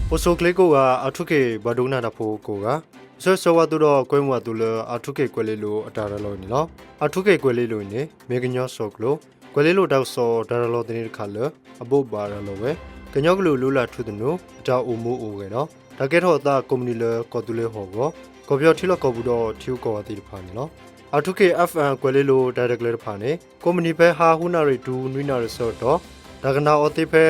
အိၣ်ဆူၣ်အိၣ်ချ့ကိးဂၤ အၣ်ထူခ့ၣ်ပှၤဒိကနၣ်တၢ်ဖိကိးဂၤ, ဆၢဂ့ၤဆၢဝါသုဒီးကွဲမုာ်အသိးလၢ အၣ်ထူခ့ၣ်ကွဲၤလ့လိၤအတၢ်ရၤလီၤအံၤန့ၣ်လီၤ. အၣ်ထူခ့ၣ်ကွဲၤလ့လိၤအံၤန့ၣ် မ့ၢ်ကညီစီၣ်ကျိၤ, ကွဲၤလ့လိၤတၢ်ကစီၣ်တၢ်ရၤလီၤသန့တခါလၢ အဘိးဘၣ်ရၤလီၤဝဲ ကညီကလုာ်လုၢ်လၢ်ထူသနူ အတၢ်အိၣ်မူအိၣ်ဂဲၤဒီး တၢ်ကဲထီၣ်အသးကိးမုၢ်နံၤလၢကီၢ်သူလ့ၤဟီၣ်ကဝီၤ, ကီၢ်ပယီၤထံလီၢ်ကီၢ်ပူၤဒီးထံဂုၤကီၢ်ဂၤသ့ၣ်တဖၣ်န့ၣ်လီၤ. အၣ်ထူခ့ၣ် FM ကွဲၤလ့လိၤတၢ်ရဲၣ်တၢ်ကျဲၤတဖၣ်န့ၣ် ကိးမုၢ်နံၤဖဲဟါဃုနၣ်ရံၣ်တုၤနွံနၣ်ရံၣ်ဆၢကတီၢ် တၢ်ကနၣ်အီၤသ့ဖဲ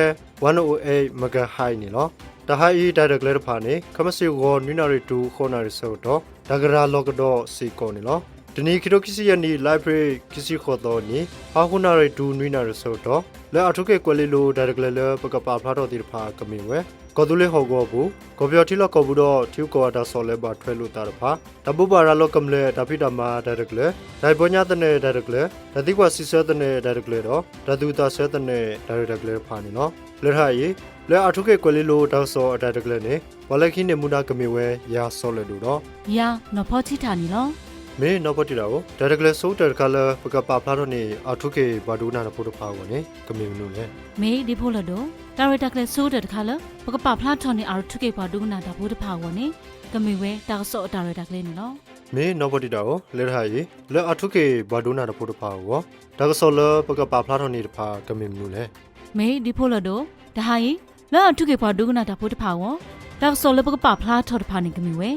one oh eight megahertz န့ၣ်လီၤ. တၢ်ဟါအံၤတၢ်ရဲၣ်တၢ်ကျဲၤတဖၣ်န့ၣ် ခဲမုၢ်ဆ့ၣ်ဂီၤနွံနၣ်ရံၣ်တုၤဃိးနၣ်ရံၣ်ဆၢကတီၢ် တၢ်ကရၤလီၤကဒီးစ့ၢ်ကီးန့ၣ်လီၤ. တနံၤခံထိခံဆံယဲၢ်နံၣ် လါအ့ဖြ့ၣ်ခံဆံဃိးသီအနံၤ ဟါဃုနၣ်ရံၣ်တုၤနွံနၣ်ရံၣ်ဆၢကတီၢ် လၢအၣ်ထူခ့ၣ်ကွဲၤလ့လိၤတၢ်ရဲၣ်တၢ်ကျဲၤလၢပကပာ်ဖျါထီၣ်သ့ၣ်တဖၣ်ကမ့ၢ်ဝဲ ကီၢ်သူလ့ၤဟီၣ်ကဝီၤအပူၤ ကီၢ်ပယီၤထံလီၢ်ကီၢ်ပူၤဒီးထံဂုၤကီၢ်ဂၤတၢ်ကစီၣ်လၢဘၣ်ထွဲလိာ်သးတဖၣ်, တၢ်ဘိးဘၣ်ရၤလီၤကမျၢၢ်တၢ်ဖံးတၢ်မၤတၢ်ရဲၣ်တၢ်ကျဲၤ, တၢ်ဟ့ၣ်ပီညါသနၢၣ်တၢ်ရဲၣ်တၢ်ကျဲၤ, တၢ်သံကွၢ်စံးဆၢသနၢၣ်တၢ်ရဲၣ်တၢ်ကျဲၤဒီး တၢ်သူၣ်အုးသးဆၢသနၢၣ်တၢ်ရဲၣ်တၢ်ကျဲၤတဖၣ်န့ၣ်လီၤ. လၢတဟါအံၤ လၢအၣ်ထူခ့ၣ်ကွဲၤလ့လိၤတၢ်ကစီၣ်အတၢ်ရဲၣ်တၢ်ကျဲၤန့ၣ် ပှၤလၢခံန့ၣ်မူဒါကမ့ၢ်ဝဲ ယၤစီၤလၢၢ်ဒိၣ်ဒီး ယၤနီၢ်ဖီထံထၣ်န့ၣ်လီၤ. မ့ၢ်နီၢ်ဖီထံထၣ်ဧၢ, တၢ်ရဲၣ်တၢ်ကျဲၤဆိကတၢၢ်တခါလၢပကပာ်ဖျါထီၣ်န့ၣ် အၣ်ထူခ့ၣ်ပှၤဒိကနၣ်တၢ်ဖိတဖၣ်အဂီၢ်န့ၣ် ကမ့ၢ်မနုၤလဲၣ်. မ့ၢ်ဒ့ဖိလၢၢ်ဒိၣ်, တၢ်ရဲၣ်တၢ်ကျဲၤဆိကတၢၢ်တခါလၢ ပကပာ်ဖျါထီၣ်န့ၢ်အၣ်ထူခ့ၣ်ပှၤဒိကနၣ်တၢ်ဖိတဖၣ်အဂီၢ်န့ၣ် ကမ့ၢ်ဝဲတၢ်ကစီၣ်အတၢ်ရဲၣ်တၢ်ကျဲၤန့ၣ်လီၤ. မ့ၢ်နီၢ်ဖီထံထၣ်ဧၢ, လၢတဟါအံၤ လၢအၣ်ထူခ့ၣ်ပှၤဒိကနၣ်တၢ်ဖိတဖၣ်အဂီၢ် တၢ်ကစီၣ်လၢပကပာ်ဖျါထီၣ်န့ၢ်တဖၣ်ကမ့ၢ်မနုၤလဲၣ်. မ့ၢ်ဒ့ဖိလၢၢ်ဒိၣ်, တဟါအံၤ လၢအၣ်ထူခ့ၣ်ပှၤဒိကနၣ်တၢ်ဖိတဖၣ်အဂီၢ် တၢ်ကစီၣ်လၢပကပာ်ဖျါထီၣ်တဖၣ်န့ၣ်ကမ့ၢ်ဝဲ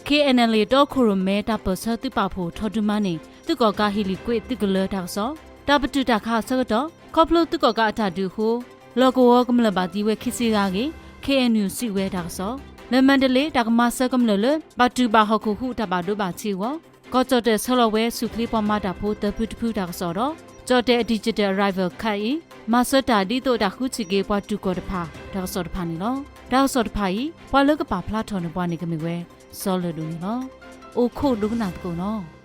KNLA တီခိၣ်ရိၣ်မဲတၢ်ပၢၢ်ဆၢသုးပာ်ဖှိၣ်ထီၣ်ဒုးမၤန့ၢ် သုးကီၣ်ကးဟ့ၣ်လံာ်ကွ့သုးကလၢၤတၢ်ကစီၣ်, တၢ်ပတုာ်တၢ်ခးအဆၢကတီၢ် ခီဖျိသုးကီၣ်ကးအတၢ်ဒုးအဃိ လီၢ်ကဝီၤကမျၢၢ်ဘၣ်သံဝဲခံဆံဂၤအဂ့ၢ် KNU စံးဝဲတၢ်ကစီၣ်, လၢမါဒလ့ တၢ်ကမၤစၢၤကမျၢၢ်လၢ ဘၣ်တူၢ်ဘၣ်ဟီၣ်ခိၣ်ဟူးတၢ်ဘၣ်ဒိဘၣ်ထံးအဂီၢ် ကီၢ်ကၠီၣ်တဲၣ်ဆှၢလီၤဝဲဆူၣ်ချ့ပှၤမၤတၢ်ဖိသၢဖုတဖုတၢ်ကစီၣ်ဒီး ကၠီၣ်တဲၣ်အ digital arrival card အံၤ မၤစၢၤတၢ်ဒ်သိးအတၢ်ဃုထံၣ်က့ၤပှၤတူၢ်ကီၢ်တဖၣ်တၢ်ကစီၣ်တဖၣ်န့ၣ်လီၤ. တၢ်ကစီၣ်တဖၣ်အံၤ ပှၤလၢကပာ်ဖျါထီၣ်န့ၢ်ပှၤန့ၣ်ကမ့ၢ်ဝဲ စီၤလၢၢ်ဒိၣ်န့ၣ်လီၤ. အိၣ်ခိးဒိကနၣ်သကိးနီၤ.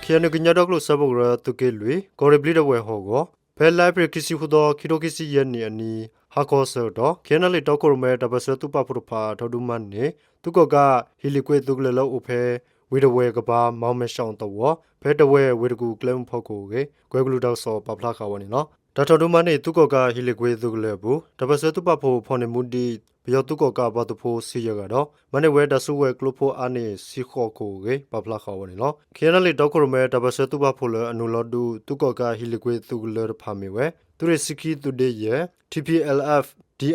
ခ့ၣ်အဲၣ်ယူၣ် ကညီဒီကလုာ်စၢဖှိၣ်ကရၢ သုးက့လွံၢ် ကီၢ်ရ့ၣ်ဘျံးဒဝဲၢ်ဟီၣ်ကဝီၤ ဖဲလါအ့ဖြ့ၣ်ခံဆံဃုသီ ခံထိခံဆံယဲၢ်နံၣ်အနံၤ ဟါခီဆၢကတီၢ် KNLA တီခိၣ်ရိၣ်မဲတၢ်ပၢၢ်ဆၢသုးပာ်ဖှိၣ်တဖၣ် ထီၣ်ဒုးမၤန့ၢ် သုးကီၣ်ကးဟ့ၣ်လံာ်ကွ့သုးကလၢၤလၢအိၣ်ဖဲ ဝ့ၢ်ဒဝဲၢ်ကပၤ မီမ့ၢ်ရှီၣ်သဝီ ဖဲဒဝဲၢ်ဝ့ၢ်တကူၣ်ကျဲမုၢ်ဖီခိၣ်အဂ့ၢ် ကွဲၤကလူးတၢ်ကစီၣ်ပာ်ဖျါဃာ်ဝဲန့ၣ်လီၤ. တၢ်ထီၣ်ဒုးမၤန့ၢ်သုးကီၣ်ကးဟ့ၣ်လံာ်ကွ့သုးကလၢၤအပူၤ တၢ်ပၢၢ်ဆၢသုးပာ်ဖှိၣ်ဖီၣ်န့ၢ်မူဒံး ပယီၤသုးကီၣ်ကးပှၤသုးဖိဆံယဲၢ်ဂၤဒီး မၤန့ၢ်ဝဲတၢ်စုကဝဲၤကျိဖိအါန့ၢ်ဆံဃိးခိၣ်အဂ့ၢ် ပာ်ဖျါဃာ်ဝဲန့ၣ်လီၤ. KNLA တီခိၣ်ရိၣ်မဲတၢ်ပၢၢ်ဆၢသုးပာ်ဖှိၣ်လၢအနုာ်လီၤဒုး သုးကီၣ်ကးဟ့ၣ်လံာ်ကွ့သုးကလၢၤတဖၣ်မ့ၢ်ဝဲ သုးရ့ၣ်ဆံခံသုးဒ့ယဲၢ် TPLF/TNLA ဒီး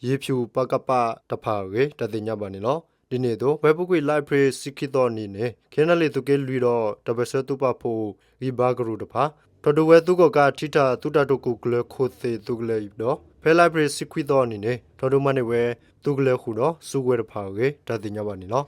ယ့ၤဖၠူၣ် ပကဖ တဖၣ်အဂ့ၢ် တၢ်သ့ၣ်ညါဘၣ်န့ၣ်လီၤ. ဒ်န့ၣ်အသိး ဖဲအပူၤကွံာ်လါအ့ဖြ့ၣ်ဆံခံသီအနံၤန့ၣ် KNLA သုးက့လွံၢ်ဒီး တၢ်ပၢၢ်ဆၢသုးပာ်ဖှိၣ်ဂံၢ်ဘါကရူၢ်တဖၣ် ထီၣ်ဒုးဝဲသုးကီၣ်ကးထံထၣ်သုးတၢ်တိာ်ကူၣ်ကျဲၤခိၣ်သ့ၣ်သုးကလၢၤအံၤဒီး ဖဲလါအ့ဖြ့ၣ်ဆံခွံသီအနံၤန့ၣ် ထီၣ်ဒုးမၤန့ၢ်ဝဲသုးကလၢၤဃုာ်ဒီး စုကဝဲၤတဖၣ်အဂ့ၢ် တၢ်သ့ၣ်ညါဘၣ်န့ၣ်လီၤ.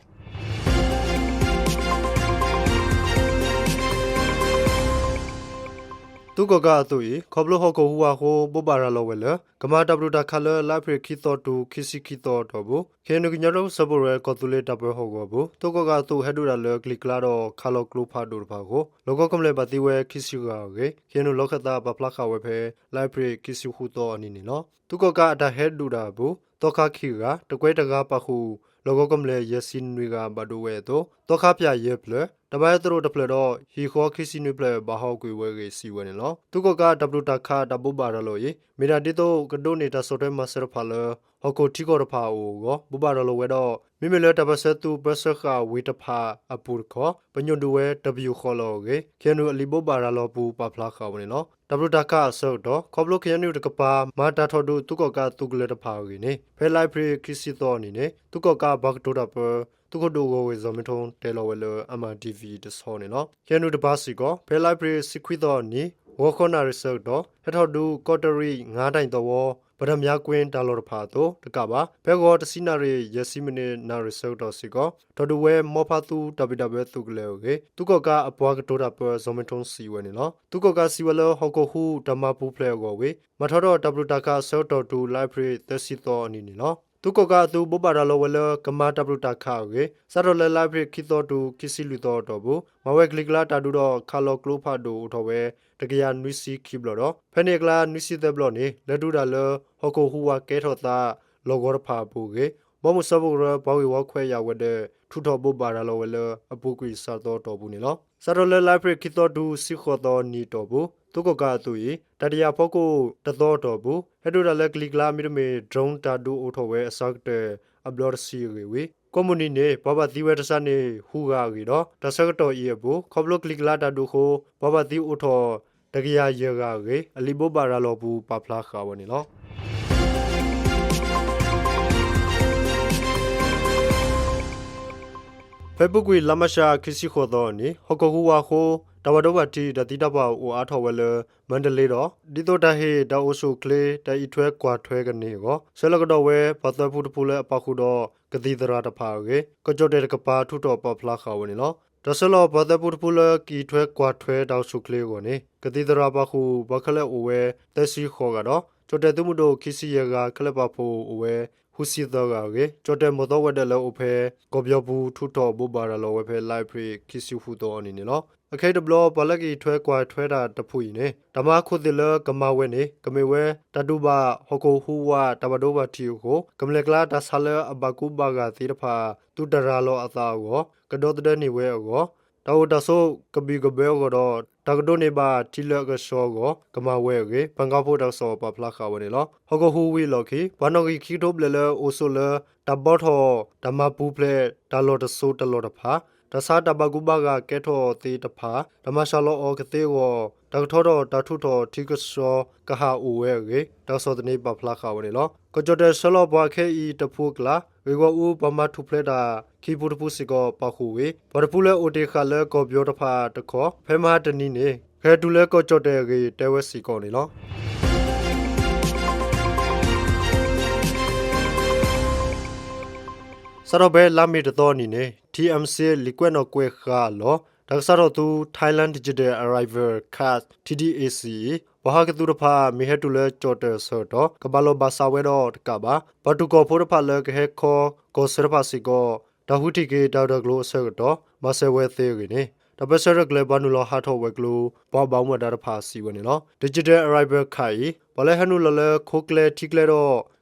သုးကီၣ်ကးအသုးအံၤ ခီဖျိဟီၣ်ခိၣ်ဟူးဝးအဃိ ဘိးဘၣ်ရၤလီၤဝဲလၢ ကမၤတၢ်ပတုာ်တၢ်ခးလၢ လါအ့ဖြ့ၣ်ခံသီတုၤခံဆံခံသီအတီၢ်ပူၤ ခ့ၣ်အဲၣ်ယူၣ် ကညီဒီကလုာ်စၢဖှိၣ်ကရၢ ကီၢ်သူလ့ၤတၢ်ပၢဟီၣ်ကဝီၤအပူၤ သုးကီၣ်ကးအသုးဟဲဒုးတၢ်လၢ ကလံၤကျါဒီးခးလီၤကျိဖးဒိၣ်တဖၣ်အဃိ လီၢ်ကဝီၤကမျၢၢ်ဘၣ်သံဝဲခံဆံဂၤအဂ့ၢ် ခ့ၣ်အဲၣ်ယူၣ် လီၢ်ခၢၣ်သးပာ်ဖျါဃာ်ဝဲဖဲ လါအ့ဖြ့ၣ်ခံဆံဃုသီအနံၤန့ၣ်လီၤ. သုးကီၣ်ကးအတၢ်ဟဲဒုးတၢ်အပူၤ သီခါခံဂၤ တကွဲးတဂၤပာ်ဃုာ် လီၢ်ကဝီၤကမျၢၢ်ယဲၢ်ဆံနွံဂၤဘၣ်ဒိဝဲအသိး သီခါပၠးယဲၢ်ဖျၢၣ် တၢ်ဘါဟဲသရိာ်တဖျၢၣ်ဒီး ဟံၣ်ဃီခံဆံနွံဖျၢၣ်ဘၣ်ဟီၣ်ကွံာ်ဝဲအဂ့ၢ် စံးဝဲန့ၣ်လီၤ. သုးကီၣ်ကးတၢ်ပတုာ်တၢ်ခးတၢ်ဘိးဘၣ်ရၤလီၤအံၤ မ့ၢ်ဒၣ်ဒ်သိးကဒိးန့ၢ်တၢ်ဆီၣ်ထွဲမၤစၢၤတဖၣ်လၢ ဟီၣ်ခိၣ်ထံကီၢ်တဖၣ်အအိၣ်အဂီၢ် ဘိးဘၣ်ရၤလီၤဝဲဒီး မ့မ့ၢ်လၢတၢ်ပၢၢ်ဆၢသုးပၢဆှၢဃာ်ဝ့ၢ်တဖၣ်အပူၤတခီ ပညိၣ်ဒုးဝဲတပယူာ်ဃီလီၤအဂ့ၢ် ခ့ၣ်အဲၣ်ယူၣ်အလံာ်ဘိးဘၣ်ရၤလီၤအပူၤပာ်ဖျါဃာ်ဝဲန့ၣ်လီၤ. တၢ်ပတုာ်တၢ်ခးအဆၢကတီၢ် ခီဖျိ ခ့ၣ်အဲၣ်ယူၣ် တကပၤ မၤတၢ်ထီၣ်ဒုးသုးကီၣ်ကးသုးကလၢၤတဖၣ်အဂ့ၢ်န့ၣ် ဖဲလါအ့ဖြ့ၣ်ခံဆံသီအနံၤန့ၣ် သုးကီၣ်ကးပှၤကတိၤတၢ်ပၢ သုးခိၣ်ဒိၣ်ဂီၢ်ဝ့ၢ် စီၤမ့ထိ တဲလီၤဝဲလၢ အမၤ TV တဆီန့ၣ်လီၤ. ခ့ၣ်အဲၣ်ယူၣ်တပၤစ့ၢ်ကီး ဖဲလါအ့ဖြ့ၣ်ဆံခွံသီအနံၤ ဂီၤဃိးနၣ်ရံၣ်ဆၢကတီၢ် ဟဲထီၣ်ဒုးကီးတရံး ငါးတိုင်သဝီ ပတၢ်မၠါကွ့တၢ်လီၢ်တဖၣ်အသိးတကးဘၣ် ဖဲဂီၤတဆံနၣ်ရံၣ် ယဲၢ်ဆံမံးနံးနၣ်ရံၣ်ဆၢကတီၢ်စ့ၢ်ကီး ထီၣ်ဒုးဝဲ မီဖါသူတၢ်ဘံၣ်တၢ်ဘၢသုးကလၢၤအဂ့ၢ် သုးကီၣ်ကးအပှၤကတိၤတၢ်ပၢ စီၤမ့ထိ စံးဝဲန့ၣ်လီၤ. သုးကီၣ်ကးစံးဝဲလၢ ဟီၣ်ခိၣ်ဟူးတၢ်မၤပူၤဖျဲးအဂီၢ်ဝံၤ မၤထီၣ်ထီၣ်တၢ်ပတုာ်တၢ်ခးအဆၢကတီၢ်တုၤ လါအ့ဖြ့ၣ်သၢဆံသီအနံၤန့ၣ်လီၤ. သုးကီၣ်ကးအသုးဘိးဘၣ်ရၤလီၤဝဲလၢ ကမၤတၢ်ပတုာ်တၢ်ခးအဂ့ၢ် စးထီၣ်လၢလါအ့ဖြ့ၣ်ခံသီတုၤခံဆံလွံၢ်သီအတီၢ်ပူၤ မၤဝဲကလံၤကျါတၢ်ဒုးဒီးခးလီၤကျိဖးဒိၣ်အိၣ်ထီၣ်ဝဲ တကယၤနွံဆံခံဘျီဒီး ဖဲန့ၣ်အကျါနွံဆံသၢဘျီန့ၣ် လဲၤဒုးတၢ်လၢ ဟီၣ်ခိၣ်ဟူးဝးကဲထီၣ်သး လီၢ်ကဝီၤတဖၣ်အပူၤအဂ့ၢ် ဘီမုၢ်စၢဖှိၣ်ကရၢ ပှၤဂ့ၢ်ဝီခွဲးယာ်ဝဲၤဒၢး ထုးထီၣ်ဘိးဘၣ်ရၤလီၤဝဲလၢအပူၤကွံာ်စးသီအတီၢ်ပူၤန့ၣ်လီၤ. စးထီၣ်လၢလါအ့ဖြ့ၣ်ခံသီတုၤ ဆံဃိးသီနံၤအတီၢ်ပူၤ သုးကီၣ်ကးအသိးအံၤ တၢ်တယာ်ဖီခိၣ်တသီအတီၢ်ပူၤ ဟဲဒိးတၢ်လၢကလံၤကျါ မ့တမ့ၢ် drone တၢ်ဒုးအိၣ်ထီၣ်ဝဲအစှၤကတၢၢ်အဘျီတဆံအဂ့ၢ်ဝံၤ ကိးမုၢ်နံၤန့ၣ် ပှၤဘၣ်သံဝဲတစှၤန့ၣ် ဃုဂၤအဂ့ၢ်ဒီး တၢ်ဆၢကတီၢ်အံၤအပူၤ ခီဖျိကလံၤကျါတၢ်ဒုးအဃိ ပှၤဘၣ်သံအိၣ်ထီၣ် တကယၤယဲၢ်ဂၤအဂ့ၢ် အလံာ်ဘိးဘၣ်ရၤလီၤအပူၤ ပာ်ဖျါဃာ်ဝဲန့ၣ်လီၤ. ဖဲအပူၤကွံာ်လါမးရှး ခံဆံဃိးသီအနံၤ ဟီၣ်ခိၣ်ဟူးဝးအဃိ တၢ်ဘၣ်ဒိဘၣ်ထံး တၢ်သံတၢ်ပှၢ်အိၣ်အါထီၣ်ဝဲလၢ မါတလ့ဒီး ဒ်သိးတၢ်ဟ့ၣ်တၢ်အိၣ်ဆူၣ်အိၣ်ချ့ တၢ်အံးထွဲကွၢ်ထွဲကန့ၢ်အဂီၢ် ဆှၢလီၤကဒီးဝဲ ပှၤသၢဖုတဖုလၢအပာ်ဃုာ်ဒီး ကသံၣ်သရၣ်တဖၣ်အဂ့ၢ် ကီၢ်ကၠီၣ်တဲၣ်တကပၤ ထုးထီၣ်ပာ်ဖျါဃာ်ဝဲန့ၣ်လီၤ. တၢ်ဆှၢလီၤပှၤသၢဖုတဖုလၢ ကအံးထွဲကွၢ်ထွဲတၢ်အိၣ်ဆူၣ်အိၣ်ချ့အဂီၢ်န့ၣ် ကသံၣ်သရၣ်ပာ်ဃုာ်ပှၤခဲလၢာ်အိၣ်ဝဲ သၢဆံဃိးဂၤဒီး ကၠီၣ်တဲၣ်သုးမုၢ်ဒိၣ် ခံဆံယဲၢ်ဂၤ ခဲလၢာ်ပာ်ဖှိၣ်အိၣ်ဝဲ ဃုဆံသၢဂၤအဂ့ၢ် ကၠီၣ်တဲၣ်မီၢ်သီဝဲၤဒၢးလၢအိၣ်ဖဲ ကီၢ်ပယီၤပူၤ ထုးထီၣ်ဘိးဘၣ်ရၤလီၤဝဲဖဲ လါအ့ဖြ့ၣ် ခံဆံဃုသီအနံၤန့ၣ်လီၤ. အခဲအံၤတဘျီ ပှၤလၢကအံးထွဲကွၢ်ထွဲတၢ်တဖုအံၤန့ၣ် တၢ်မၤအခိၣ်သ့ၣ်လၢကမၤဝဲန့ၣ် ကမ့ၢ်ဝဲ တၢ်တူၢ်ဘၣ်ဟီၣ်ခိၣ်ဟူးဝး တၢ်ဘၣ်ဒိဘၣ်ထံးအဃိ ကမျၢၢ်ကျါတၢ်ဆါလၢအဘၣ်ကူဘၣ်ဂာ်သ့ၣ်တဖၣ် သုတရၤလီၤအသးအဂီၢ် ကဒီသဒၢန့ၢ်ဝဲအဂီၢ် တၢ်အိၣ်တၢ်ဆိးကဘံၣ်ကဘၢအဂီၢ်ဒီး တၢ်ကဒိးန့ၢ်ဘၣ်ထံလၢအကဆှီအဂီၢ် ကမၤဝဲအဂ့ၢ် ပၣ်ဃါဖိတၢ်ကစီၣ်ပာ်ဖျါဃာ်ဝဲန့ၣ်လီၤ. ဟီၣ်ခိၣ်ဟူးဝံၤအလီၢ်ခံ ပှၤနီၣ်ဂံၢ်ခံကထိဘျဲၣ်လၢအိၣ်ဆိးလၢ တၢ်ဘှီထီၣ် တၢ်မၤပူၤဖျဲး တၢ်လီၢ်တစိၤတၢ်လီၢ်တဖၣ် တၢ်ဆါတၢ်ဘၣ်ကူဘၣ်ဂာ်ကဲထီၣ်သ့ၣ်တဖၣ် တၢ်မၤစှၤလီၤအီၤကသ့အဂီၢ် တၢ်ကထီထီၣ်တၢ်ထူးထီၣ်ထံကဆှီကဟၣ်အိၣ်ဝဲအဂ့ၢ် တၢ်ကစီၣ်သန့ပာ်ဖျါဃာ်ဝဲန့ၣ်လီၤ. ကီၢ်ကၠီၣ်တဲၣ်ဆှၢလီၤပှၤခဲအံၤတဖုအကျါ ဂ့ၢ်ဂီၢ်အူ ပှၤမၤထူၣ်ဖျဲးတၢ် ခံဖုတဖုစ့ၢ်ကီးပာ်ဃုာ်ဝံၤ ပှၤတဖုလၢအိၣ်တ့ၢ်ဃာ်လၢကီၢ်ပယီၤတဖၣ်တခီ ဖဲမဟါတနံၤန့ၣ် ကဟဲတုၤလၢကီၢ်ကၠီၣ်တဲၣ်အဂ့ၢ် တဲဝဲစ့ၢ်ကီးန့ၣ်လီၤ. စးထီၣ်ဖဲလါမ့ၤတသီအနံၤန့ၣ် ထံၣ်အၣ်စ့ လံာ်ကွဲးနီၣ်ကွဲးဃာ်အလီၢ် တၢ်ကစးထီၣ်သူ Thailand Digital Arrival Card, T D A C အံၤ ပှၤဟးကသုၣ်တဖၣ် မ့ၢ်ဟဲတုၤလၢကၠီၣ်တဲၣ်အဆၢကတီၢ် ကဘၣ်လီၢ်ဘၣ်စးဝဲဒီးတကးဘၣ် ပှၤတူၢ်ကီၢ်ဖိတဖၣ်လၢကဟဲခီကီၢ်ဆၢတဖၣ်စ့ၢ်ကီး တၢ်ဃုထံၣ်က့ၤတၢ်ဂ့ၢ်တၢ်ကျိၤအဆၢကတီၢ် မၤစၢၤဝဲသ့အဂ့ၢ်န့ၣ် တၢ်ပၢၢ်ဆၢရဲၣ်ကျဲၤပှၤနုာ်လီၤဟးထီၣ်ဝဲၤကျိၤ ပှၤဘၣ်မူဘၣ်ဒါတဖၣ်စံးဝဲန့ၣ်လီၤ. Digital Arrival Card အံၤ ပှၤလၢဟဲနုာ်လီၤလၢခိကျဲထံကျဲ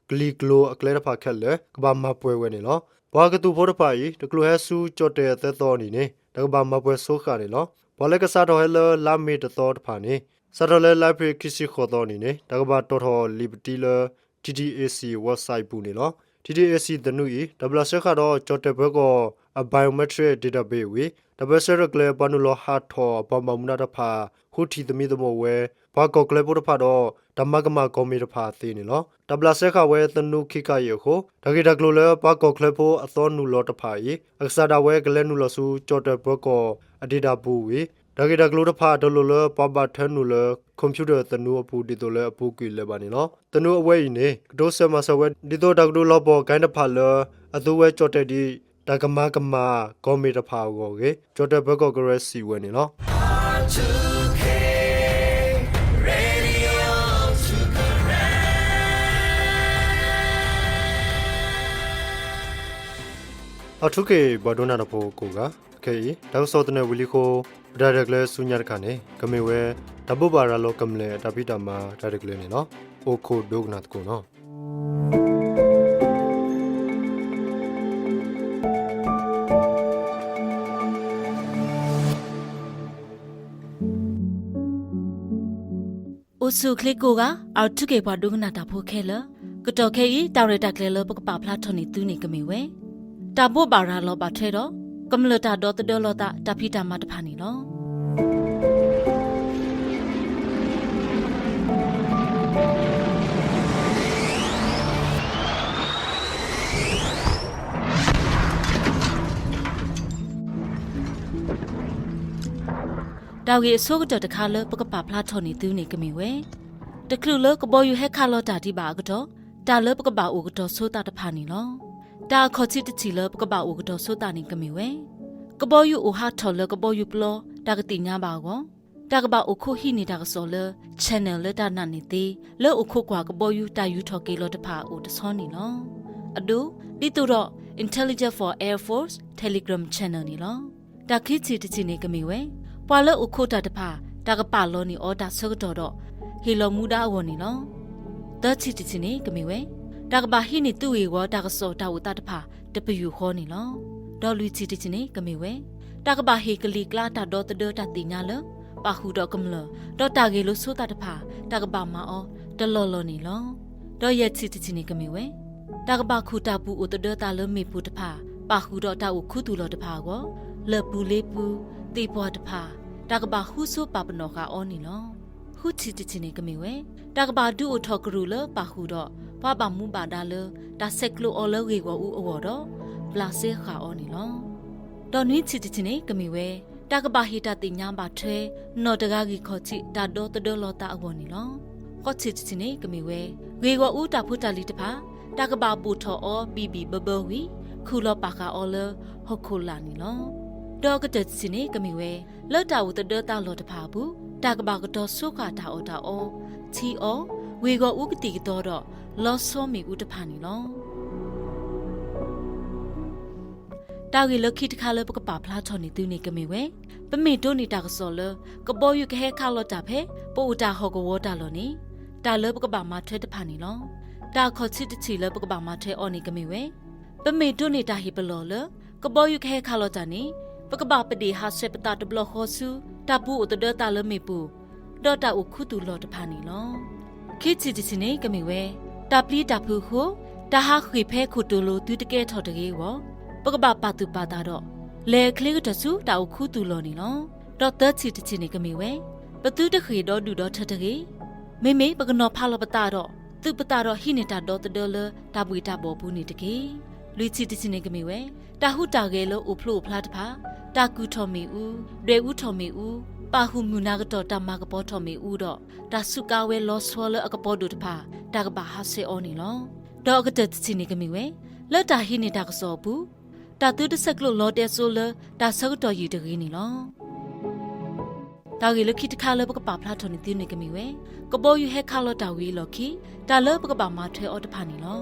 ဒီး ကလံၤကျိၤအကျဲတဖၣ်ခဲလၢာ် ကဘၣ်မၤပှဲၤဝဲန့ၣ်လီၤ. ပှၤကသုၣ်ဖိတဖၣ်အံၤ တချုးဟဲဆူကၠီၣ်တဲၣ်သၢသီအနံၤန့ၣ် တၢ်ကဘၣ်မၤပှဲၤဆိဃာ်န့ၣ်လီၤ. ပှၤလၢကစးထီၣ်ဟဲလၢလါမ့ၤတသီတဖၣ်န့ၣ် စးထီၣ်လၢလါအ့ဖြ့ၣ်ခံဆံဃိးသီအနံၤန့ၣ် တၢ်ကဘၣ်တီၣ်ထီၣ်လံာ်ပတံလၢ T D A C website အပူၤန့ၣ်လီၤ. T D A C သနူအံၤ တၢ်ဘျးစဲဃာ်ဒီးကၠီၣ်တဲၣ်ပၢၤကီၢ်အ biometric database ဝံၤ တၢ်ပၢၢ်ဆၢရဲၣ်ကျဲၤပှၤနုာ်လီၤဟးထီၣ်အပှၤဘၣ်မူဘၣ်ဒါတဖၣ် ဃုထံၣ်သမံသမိးဝဲ ပှၤကီၢ်ချၢဖိတဖၣ်ဒီး တၢ်မၤကမၣ်ကီၢ်မ့ၢ်တဖၣ်သ့န့ၣ်လီၤ. တၢ်ဘျးစဲဃာ်ဝဲသနူခံခါအံၤအဃိ တၢ်ဂ့ၢ်တၢ်ကျိၤလၢပှၤကီၢ်ချၢဖိအသီနုာ်လီၤတဖၣ်အံၤ အကစၢ်ဒၣ်ဝဲကလဲၤနုာ်လီၤဆူကၠီၣ်တဲၣ်ပၢၤကီၢ်အ data ပူၤဝံၤ တၢ်ဂ့ၢ်တၢ်ကျိၤတဖၣ်တလိၣ်လၢပှၤဘၣ်ထွဲနုာ်လၢ computer သနူအပူၤဒ်သိးလၢအပူၤကွံာ်လၢၤဘၣ်န့ၣ်လီၤ. သနူအဝဲအံၤန့ၣ် ကတိစၢၤမၤစၢၤဝဲ ဒ်သိးတၢ်ကဒုးလီၤပှီၢ်ကါတဖၣ်လၢ အသူဝဲကၠီၣ်တဲၣ်ဒ် တၢ်ကမၤကမၣ်ကီၢ်မ့ၢ်တဖၣ်အဂီၢ်အဂ့ၢ် ကၠီၣ်တဲၣ်ပၢၤကီၢ်ကရၢစံးဝဲန့ၣ်လီၤ. R two K ပှၤဒိကနၣ်တၢ်ဖိကိးဂၤ, ခဲအံၤ တၢ်ကစီၣ်သနၢၣ်ဝံၤလံအဃိ ပတၢ်ရဲၣ်တၢ်ကျဲၤဆူညါတခါန့ၣ် ကမ့ၢ်ဝဲ တၢ်ဘိးဘၣ်ရၤလီၤကမျၢၢ်တၢ်ဖံးတၢ်မၤတၢ်ရဲၣ်တၢ်ကျဲၤန့ၣ်လီၤ. အိၣ်ခိးဒိကနၣ်သကိးနီၤ. အိၣ်ဆူၣ်အိၣ်ချ့ကိးဂၤ, R two K ပှၤဒိကနၣ်တၢ်ဖိခဲလၢာ်, ကတီၢ်ခဲအံၤ တၢ်ရဲၣ်တၢ်ကျဲၤလၢပကပာ်ဖျါထီၣ်န့ၢ်သုန့ၣ်ကမ့ၢ်ဝဲ တၢ်ဘိးဘၣ်ရၤလီၤဘၣ်ထွဲဒီး ကမျၢၢ်တၢ်ဒီသဒၢလီၤသးတၢ်ဖံးတၢ်မၤတဖၣ်န့ၣ်လီၤ. တၢ်ဂ့ၢ်အဆိကတၢၢ်တခါလၢပကပာ်ဖျါထီၣ်န့ၢ်သုန့ၣ်ကမ့ၢ်ဝဲ တချုးလၢကဘီယူၤဟဲခးလီၤတၢ်ဒံးဘၣ်အကတီၢ် တၢ်လၢပကဘၣ်အိၣ်ကတီၤဆိသးတဖၣ်န့ၣ်လီၤ. တၢ်အခီၣ်ထံးတထံၣ်လၢပကဘၣ်အိၣ်ကတီၤဆိသးန့ၣ်ကမ့ၢ်ဝဲ ကဘီယူၤအိၣ်ဟးထီၣ်လၢကဘီယူၤပျီ တၢ်ကသ့ၣ်ညါဘၣ်အဂီၢ် တၢ်ကဘၣ်အိၣ်ခိးဟံးန့ၢ်တၢ်ကစီၣ်လၢ channel လၢတၢ်နာ်န့ၢ်သ့ လၢအိၣ်ခိးကွၢ်ကဘီယူၤတၢ်ယူၤထီၣ်က့ၤလီၤတဖၣ်အအိၣ်တဆီန့ၣ်လီၤ. အဒိ ဒ်သိးဒီး Intelligence for Air Force Telegram channel န့ၣ်လီၤ. တၢ်ခံထံၣ်တထံၣ်န့ၣ်ကမ့ၢ်ဝဲ ပှၤလၢအိၣ်ခိးတၢ်တဖၣ် တၢ်ကပာ်လီၤန့ၢ်အီၤတၢ်ဆၢကတီၢ်ဒီး ဟ့ၣ်လီၤမူဒါအဂီၢ်န့ၣ်လီၤ. သၢထံၣ်တထံၣ်န့ၣ်ကမ့ၢ်ဝဲ တၢ်ကဘၣ်ဟံးန့ၢ်သုးဂ့ၢ်ဝီတၢ်ကစီၣ်တၢ်အိၣ်သးတဖၣ်တပယူာ်ဃီန့ၣ်လီၤ. ဒီးလွံၢ်ထံၣ်တထံၣ်န့ၣ်ကမ့ၢ်ဝဲ တၢ်ကဘၣ်ဟ့ၣ်ကလံၤကျါတၢ်ဒီသဒၢတၢ်သ့ၣ်ညါလၢ ပာ်ဃုာ်ဒီးကမျၢၢ် ဒီးတၢ်ဂဲၤလိာ်ဆိသးတဖၣ် တၢ်ကဘၣ်မၤအီၤတလီၢ်လီၢ်န့ၣ်လီၤ. ဒီးယဲၢ်ထံၣ်တထံၣ်န့ၣ်ကမ့ၢ်ဝဲ တၢ်ကဘၣ်ခူၣ်တၢ်ပူၤအိၣ်သဒၢသးလၢမ့ၣ်ပိၢ်တဖၣ် ပာ်ဃုာ်ဒီးတၢ်အိၣ်ခူသူၣ်လီၤတဖၣ်အဂီၢ် လၢၢ်ပူၤလ့ပူၤ သ့ၣ်ပှၢ်တဖၣ် တၢ်ကဘၣ်ဟူစိပာ်ပနီၣ်ဃာ်အီၤန့ၣ်လီၤ. ဃုထံၣ်တထံၣ်န့ၣ်ကမ့ၢ်ဝဲ တၢ်ကဘၣ်ဒုးအိၣ်ထီၣ်ကရူၢ်လၢပာ်ဃုာ်ဒီး ပှၤဘၣ်မူဘၣ်ဒါလၢ တၢ်ဆဲးကျိးအီၤလၢဂ့ၢ်ဂီၢ်အူအဂီၢ်ဒီး ဘျးစဲဃာ်အီၤန့ၣ်လီၤ. ဒီးနွံထံၣ်တထံၣ်န့ၣ်ကမ့ၢ်ဝဲ တၢ်ကဘၣ်ဟ့ၣ်တၢ်သ့ၣ်ညါဘၣ်ထွဲ နီၢ်တဂၤဂံၢ်ခီၣ်ထံး တၢ်ဒီသဒၢလီၤသးအဂီၢ်န့ၣ်လီၤ. ဃိးထံၣ်တထံၣ်န့ၣ်ကမ့ၢ်ဝဲ ဂ့ၢ်ဂီၢ်အူတၢ်ဖိတၢ်လံၤတဖၣ် တၢ်ကဘၣ်ဘိၣ်ထီၣ်အီၤဘံၣ်ဘံၣ်ဘၢဘၢဝံၤ ခူၣ်လီၤပာ်ဃာ်အီၤလၢ ဟီၣ်ခိၣ်လာ်န့ၣ်လီၤ. ဒီးအကတၢၢ်တထံၣ်န့ၣ်ကမ့ၢ်ဝဲ လၢတၢ်အိၣ်သဒၢသးလီၢ်တဖၣ်အပူၤ တၢ်ကဘၣ်ကတီၤဆိဃာ်တၢ်အီၣ်တၢ်အီ, ထံအီ, ဂ့ၢ်ဂီၢ်အူကသံၣ်ကသီဒီး လီၤဆီမ့ၣ်အူတဖၣ်န့ၣ်လီၤ. တၢ်ဂ့ၢ်လၢခံတခါလၢပကပာ်ဖျါထီၣ်န့ၢ်သုန့ၣ်ကမ့ၢ်ဝဲ ပမ့ၢ်ဒိးန့ၢ်တၢ်ကစီၣ်လၢ ကဘီယူၤကဟဲခးလီၤတၢ်ဖဲ ပအိၣ်တၢ်ဟီၣ်ကဝီၤတၢ်လီၢ်န့ၣ် တၢ်လၢပကဘၣ်မၤထွဲတဖၣ်န့ၣ်လီၤ. တၢ်အခီၣ်ထံးတထံၣ်လၢပကဘၣ်မၤထွဲအီၤန့ၣ်ကမ့ၢ်ဝဲ ပမ့ၢ်ဒိးန့ၢ်တၢ်ဟ့ၣ်ပလီၢ်လၢ ကဘီယူၤကဟဲခးလီၤတၢ်န့ၣ် ပကဘၣ်ပဒ့ၣ်ဟးဆှဲးပသးတဘျီဃီဆူ တၢ်ပူၤအိၣ်သဒၢသးလၢမ့ၣ်ပိၢ် ဒီးတၢ်အိၣ်ခူသူၣ်လီၢ်တဖၣ်န့ၣ်လီၤ. ခံထံၣ်တထံၣ်န့ၣ်ကမ့ၢ်ဝဲ တၢ်ပျံၤတၢ်ဖုးအဃိ တၢ်ဟးဃ့ၢ်ဖဲခိၣ်တိၤလိၤသုတကဲထီၣ်တဂ့ၤအဂီၢ် ပကဘၣ်ပာ်သူၣ်ပာ်သးဒီး လဲၤအချ့ကတၢၢ်ဆူတၢ်အိၣ်ခူသူၣ်လီၢ်န့ၣ်လီၤ. ဒီးသၢထံၣ်တထံၣ်န့ၣ်ကမ့ၢ်ဝဲ ပသုတဃ့ၢ်ဒီဒူၣ်ဒီထၢတဂ့ၤ. မ့မ့ၢ်ပကနီၤဖးလီၤပသးဒီး သုးပသးဒီးဟံးန့ၢ်တၢ်ဒီသဒၢလၢတၢ်ဘှ့ၣ်တၢ်ဘှီၣ်ပူၤန့ၣ်တက့ၢ်. လွံၢ်ထံၣ်တထံၣ်န့ၣ်ကမ့ၢ်ဝဲ တၢ်ဟူးတၢ်ဂဲၤလၢအိၣ်ဖျိအိၣ်ဖျါတဖၣ်, တၢ်ကုၢ်ထီၣ်မ့ၣ်အူ, ဒွဲၣ်အူထီၣ်မ့ၣ်အူ, ပာ်ဃုာ်မုၢ်နၤကတီၢ်တၢ်မၤကပီၤထီၣ်မ့ၣ်အူဒီး တၢ်စူးကါဝဲလီၤဆီလၢအကပီၤဒိၣ်တဖၣ် တၢ်ကဘၣ်ဟးဆှဲးအီၤန့ၣ်လီၤ. ဒီးအကတၢၢ်တထံၣ်န့ၣ်ကမ့ၢ်ဝဲ လၢတၢ်ဟံးန့ၢ်တၢ်ကစီၣ်အပူၤ တၢ်သုတဆဲးကျိးလီၤတဲာ်စိလၢတၢ်ဆၢကတီၢ်ယံာ်တဂ့ၤန့ၣ်လီၤ. တၢ်ဂ့ၢ်လၢခံတခါလၢပကပာ်ဖျါထီၣ်န့ၢ်သုန့ၣ်ကမ့ၢ်ဝဲ ကဘီယူၤဟဲခးလီၤတၢ်ဝံၤအလီၢ်ခံ တၢ်လၢပကဘၣ်မၤထွဲအီၤတဖၣ်န့ၣ်လီၤ.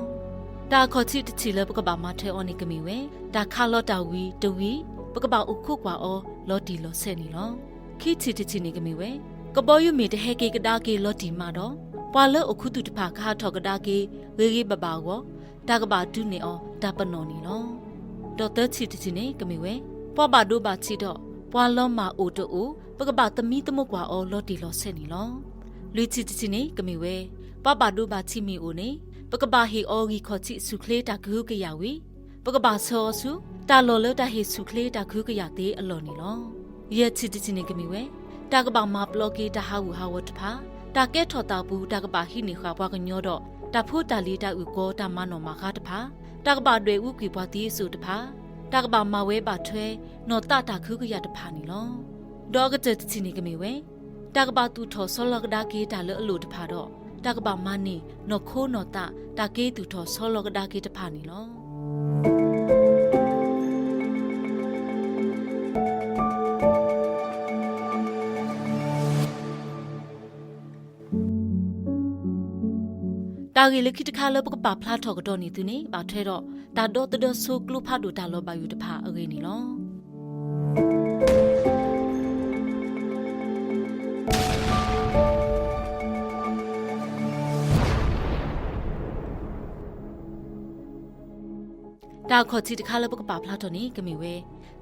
တၢ်အခီၣ်ထံးတထံၣ်လၢပကဘၣ်မၤထွဲအီၤန့ၣ်ကမ့ၢ်ဝဲ တၢ်ခးလီၤတၢ်ဝံၤတဝံၤ ပကဘၣ်အိၣ်ခိးကွၢ်အီၤလီၤတံၢ်လီၤဆဲးန့ၣ်လီၤ. ခံထံၣ်တထံၣ်န့ၣ်ကမ့ၢ်ဝဲ ကဘီယူၤမ့ၢ်တဟဲက့ၤကဒါက့ၤလီၤတံၢ်မးဒီး ပှၤလၢအိၣ်ခူသူၣ်တဖၣ်ကဟးထီၣ်ကဒါက့ၤ ဂ့ၤဂ့ၤဘၣ်ဘၣ်အဂီၢ် တၢ်ကဘၣ်ဒုးနဲၣ်အီၤတၢ်ပနီၣ်န့ၣ်လီၤ. ဒီးသၢထံၣ်တထံၣ်န့ၣ်ကမ့ၢ်ဝဲ ပှၤဘၣ်ဒိဘၣ်ထံးဒီး ပှၤလီၤမၢ်အိၣ်တအိၣ် ပကဘၣ်သမံသမိးကွၢ်အီၤလီၤတံၢ်လီၤဆဲးန့ၣ်လီၤ. လွံၢ်ထံၣ်တထံၣ်န့ၣ်ကမ့ၢ်ဝဲ ပှၤဘၣ်ဒိဘၣ်ထံးမ့ၢ်အိၣ်န့ၣ် ပကဘၣ်ဟ့ၣ်အီၤဂံၢ်ခီၣ်ထံးဆူၣ်ချ့တၢ်ကဟုကယာ်ဝံၤ ပကဘၣ်ဆှၢအီၤဆူ တၢ်လီၢ်လၢတၢ်ဟ့ၣ်ဆူၣ်ချ့တၢ်ကဟုကယာ်သ့အလီၢ်န့ၣ်လီၤ. ယဲၢ်ထံၣ်တထံၣ်န့ၣ်ကမ့ၢ်ဝဲ တၢ်ကဘၣ်မၤပျီက့ၤတၢ်ဟးဂူာ်ဟးဂီၤတဖၣ်, တၢ်ကဲထီၣ်သးပူၤ တၢ်ကဘၣ်ဟံးန့ၢ်ဃာ်ပှၤကညီဒီး တၢ်ဖိတၢ်လံၤတၢ်အုၣ်ကီၤတၢ်မၤနီၣ်မၤဃါတဖၣ်, တၢ်ကဘၣ်ဒွဲၣ်အူကွံာ်ပှၤသံအစိၣ်တဖၣ်, တၢ်ကဘၣ်မၤဝဲဘၣ်ထွဲ နီၢ်သးတၢ်ကဟုကယာ်တဖၣ်န့ၣ်လီၤ. ဒီးအကတၢၢ်တထံၣ်န့ၣ်ကမ့ၢ်ဝဲ တၢ်ကဘၣ်သူၣ်ထီၣ်ဆီလီၤကဒါက့ၤတၢ်လၢအလိၣ်တဖၣ်ဒီး တၢ်ကဘၣ်မၤန့ၢ်နီၢ်ခိနီၢ်သးတၢ်က့ၤသူၣ်ထီၣ်ဆီလီၤကဒါက့ၤတဖၣ်န့ၣ်လီၤ. တၢ်ဂ့ၢ်လၢခံတခါလၢပကပာ်ဖျါထီၣ်ကဒီးန့ၢ်သုန့ၣ် ဘၣ်ထွဲဒီး တၢ်ဒီသဒၢဆိကျိဖးဒိၣ်တၢ်လီၤဘၣ်ယိၣ်တဖၣ်အဂ့ၢ်န့ၣ်လီၤ. တၢ်အခီၣ်ထံးတခါလၢပကပာ်ဖျါထီၣ်န့ၣ် ကမ့ၢ်ဝဲ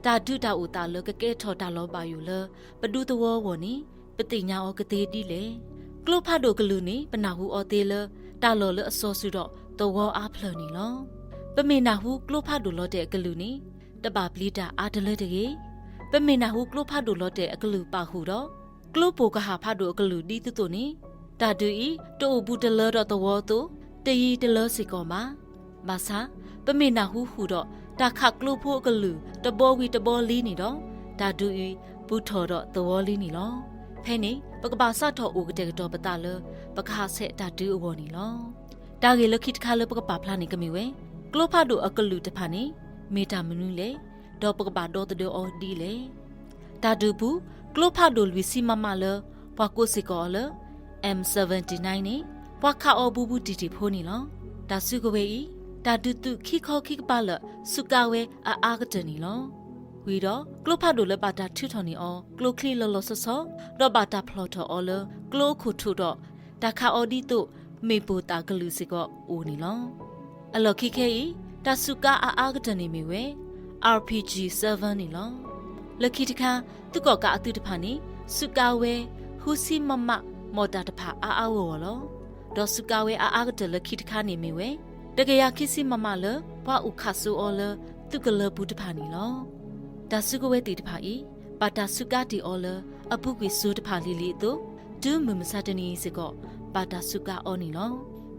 တၢ်ဒုးတၢ်အိၣ်သးလၢကကဲထီၣ်တၢ်လီၤဘၣ်ယိၣ်လၢ ပဒူသဝီအဂီၢ်န့ၣ် ပသ့ၣ်ညါအီၤကသ့ဒ်လဲၣ်. ကျိဖးဒိၣ်ကလုာ်န့ၣ် ပနၢ်ဟူအီၤသ့လၢ တၢ်လီၢ်လၢအစီၤစုၤဒီးသဝီအါဖျၢၣ်န့ၣ်လီၤ. ပမ့ၢ်နၢ်ဟူကျိဖးဒိၣ်လီၤတဲာ်အကလုာ်န့ၣ် တဘၣ်ပျံၤတၢ်အါတလၢတဂ့ၤ. ပမ့ၢ်နၢ်ဟူကျိဖးဒိၣ်လီၤတဲာ်အကလုၢ်ပာ်ဃုာ်ဒီး ကျိပိာ်ကဟၣ်ဖးဒိၣ်အကလုၢ်ဒ်သိးသိးန့ၣ် တၢ်ဒုးအံၤ တအိၣ်ဘူးတလၢဒီးသဝီအသိး တယံၤတလၢစ့ၢ်ကီးဘၣ်. ဘၣ်ဆၣ် ပမ့ၢ်နၢ်ဟူဃုာ်ဒီး တၢ်ခးကျိဖိအကလုၢ် တဘီဝံၤတဘီလံန့ၣ်ဒီး တၢ်ဒုးအံၤ ဘူးထီၣ်ဒီးသဝီလံန့ၣ်လီၤ. ဖဲန့ၣ် ပကဘၣ်စးထီၣ်အိၣ်ကတဲာ်ကတီၤပသးလၢ ပကဟးဆှဲးတၢ်ဒုးအဂီၢ်န့ၣ်လီၤ. တၢ်ဂ့ၢ်လၢခံတခါလၢပကပာ်ဖျါန့ၣ်ကမ့ၢ်ဝဲ ကျိဖးဒိၣ်အကလုာ်တဖၣ်န့ၣ် မ့ၢ်တၢ်မနုၤလဲၣ်, ဒီးပကဘၣ်ဒီသဒၢအီၤဒ်လဲၣ်. တၢ်ဒုးပူၤ ကျိဖးဒိၣ်လွံၢ်ဆံမမလၢ ပှၤကိးစ့ၢ်ကီးအီၤလၢ M seventy-nine န့ၣ် ပှၤခးအီၤဘူးဘူးတံၢ်တံၢ်ဖိန့ၣ်လီၤ. တၢ်စုကဝဲၤအံၤ တၢ်ဒုးသုးခံခီခံကပၤလၢာ် စူးကါဝဲအအါကတၢၢ်န့ၣ်လီၤ. ဝံၤဒီး ကျိဖးဒိၣ်လၢဘၣ်တၢ်ထုးထီၣ်န့ၢ်အီၤ ကျိချံလီၤလီၤဆီဆီ ဒီးဘၣ်တၢ်ဖျီၣ်ထီၣ်အီၤလၢကျိအခိၣ်ထူးဒီး တၢ်ခးအီၤဒ်သိး မ့ၣ်ပိၢ်သၣ်ကလုာ်စ့ၢ်ကီးအိၣ်န့ၣ်လီၤ. အလီၢ်ခံခဲအံၤ တၢ်စူးကါအါအါကတၢၢ်န့ၣ်မ့ၢ်ဝဲ RPG seven န့ၣ်လီၤ. လၢခံတခါ သုးကီၣ်ကးအသုးတဖၣ်န့ၣ် စူးကါဝဲ ဃုဆံ မမ မီၣ်တၢ်တဖၣ်အါအါဂီၢ်ဂီၢ်လီၤ. ဒီးစူးကါဝဲအါအါကတၢၢ်လၢခံတခါန့ၣ်မ့ၢ်ဝဲ တကယၤခံဆံ မမ လၢပှၤအိၣ်ခးစိအီၤလၢ သုးကလၢၤပူၤတဖၣ်န့ၣ်လီၤ. တၢ်စုကဝဲၤသ့ၣ်တဖၣ်အံၤ ဘၣ်တၢ်စူးကါတ့ၢ်အီၤလၢ အပူၤကွံာ်စိၤတဖၣ်လံၤလံၤအသိး တုၤမုၢ်မဆါတနံၤစ့ၢ်ကီး ဘၣ်တၢ်စူးကါအီၤန့ၣ်လီၤ.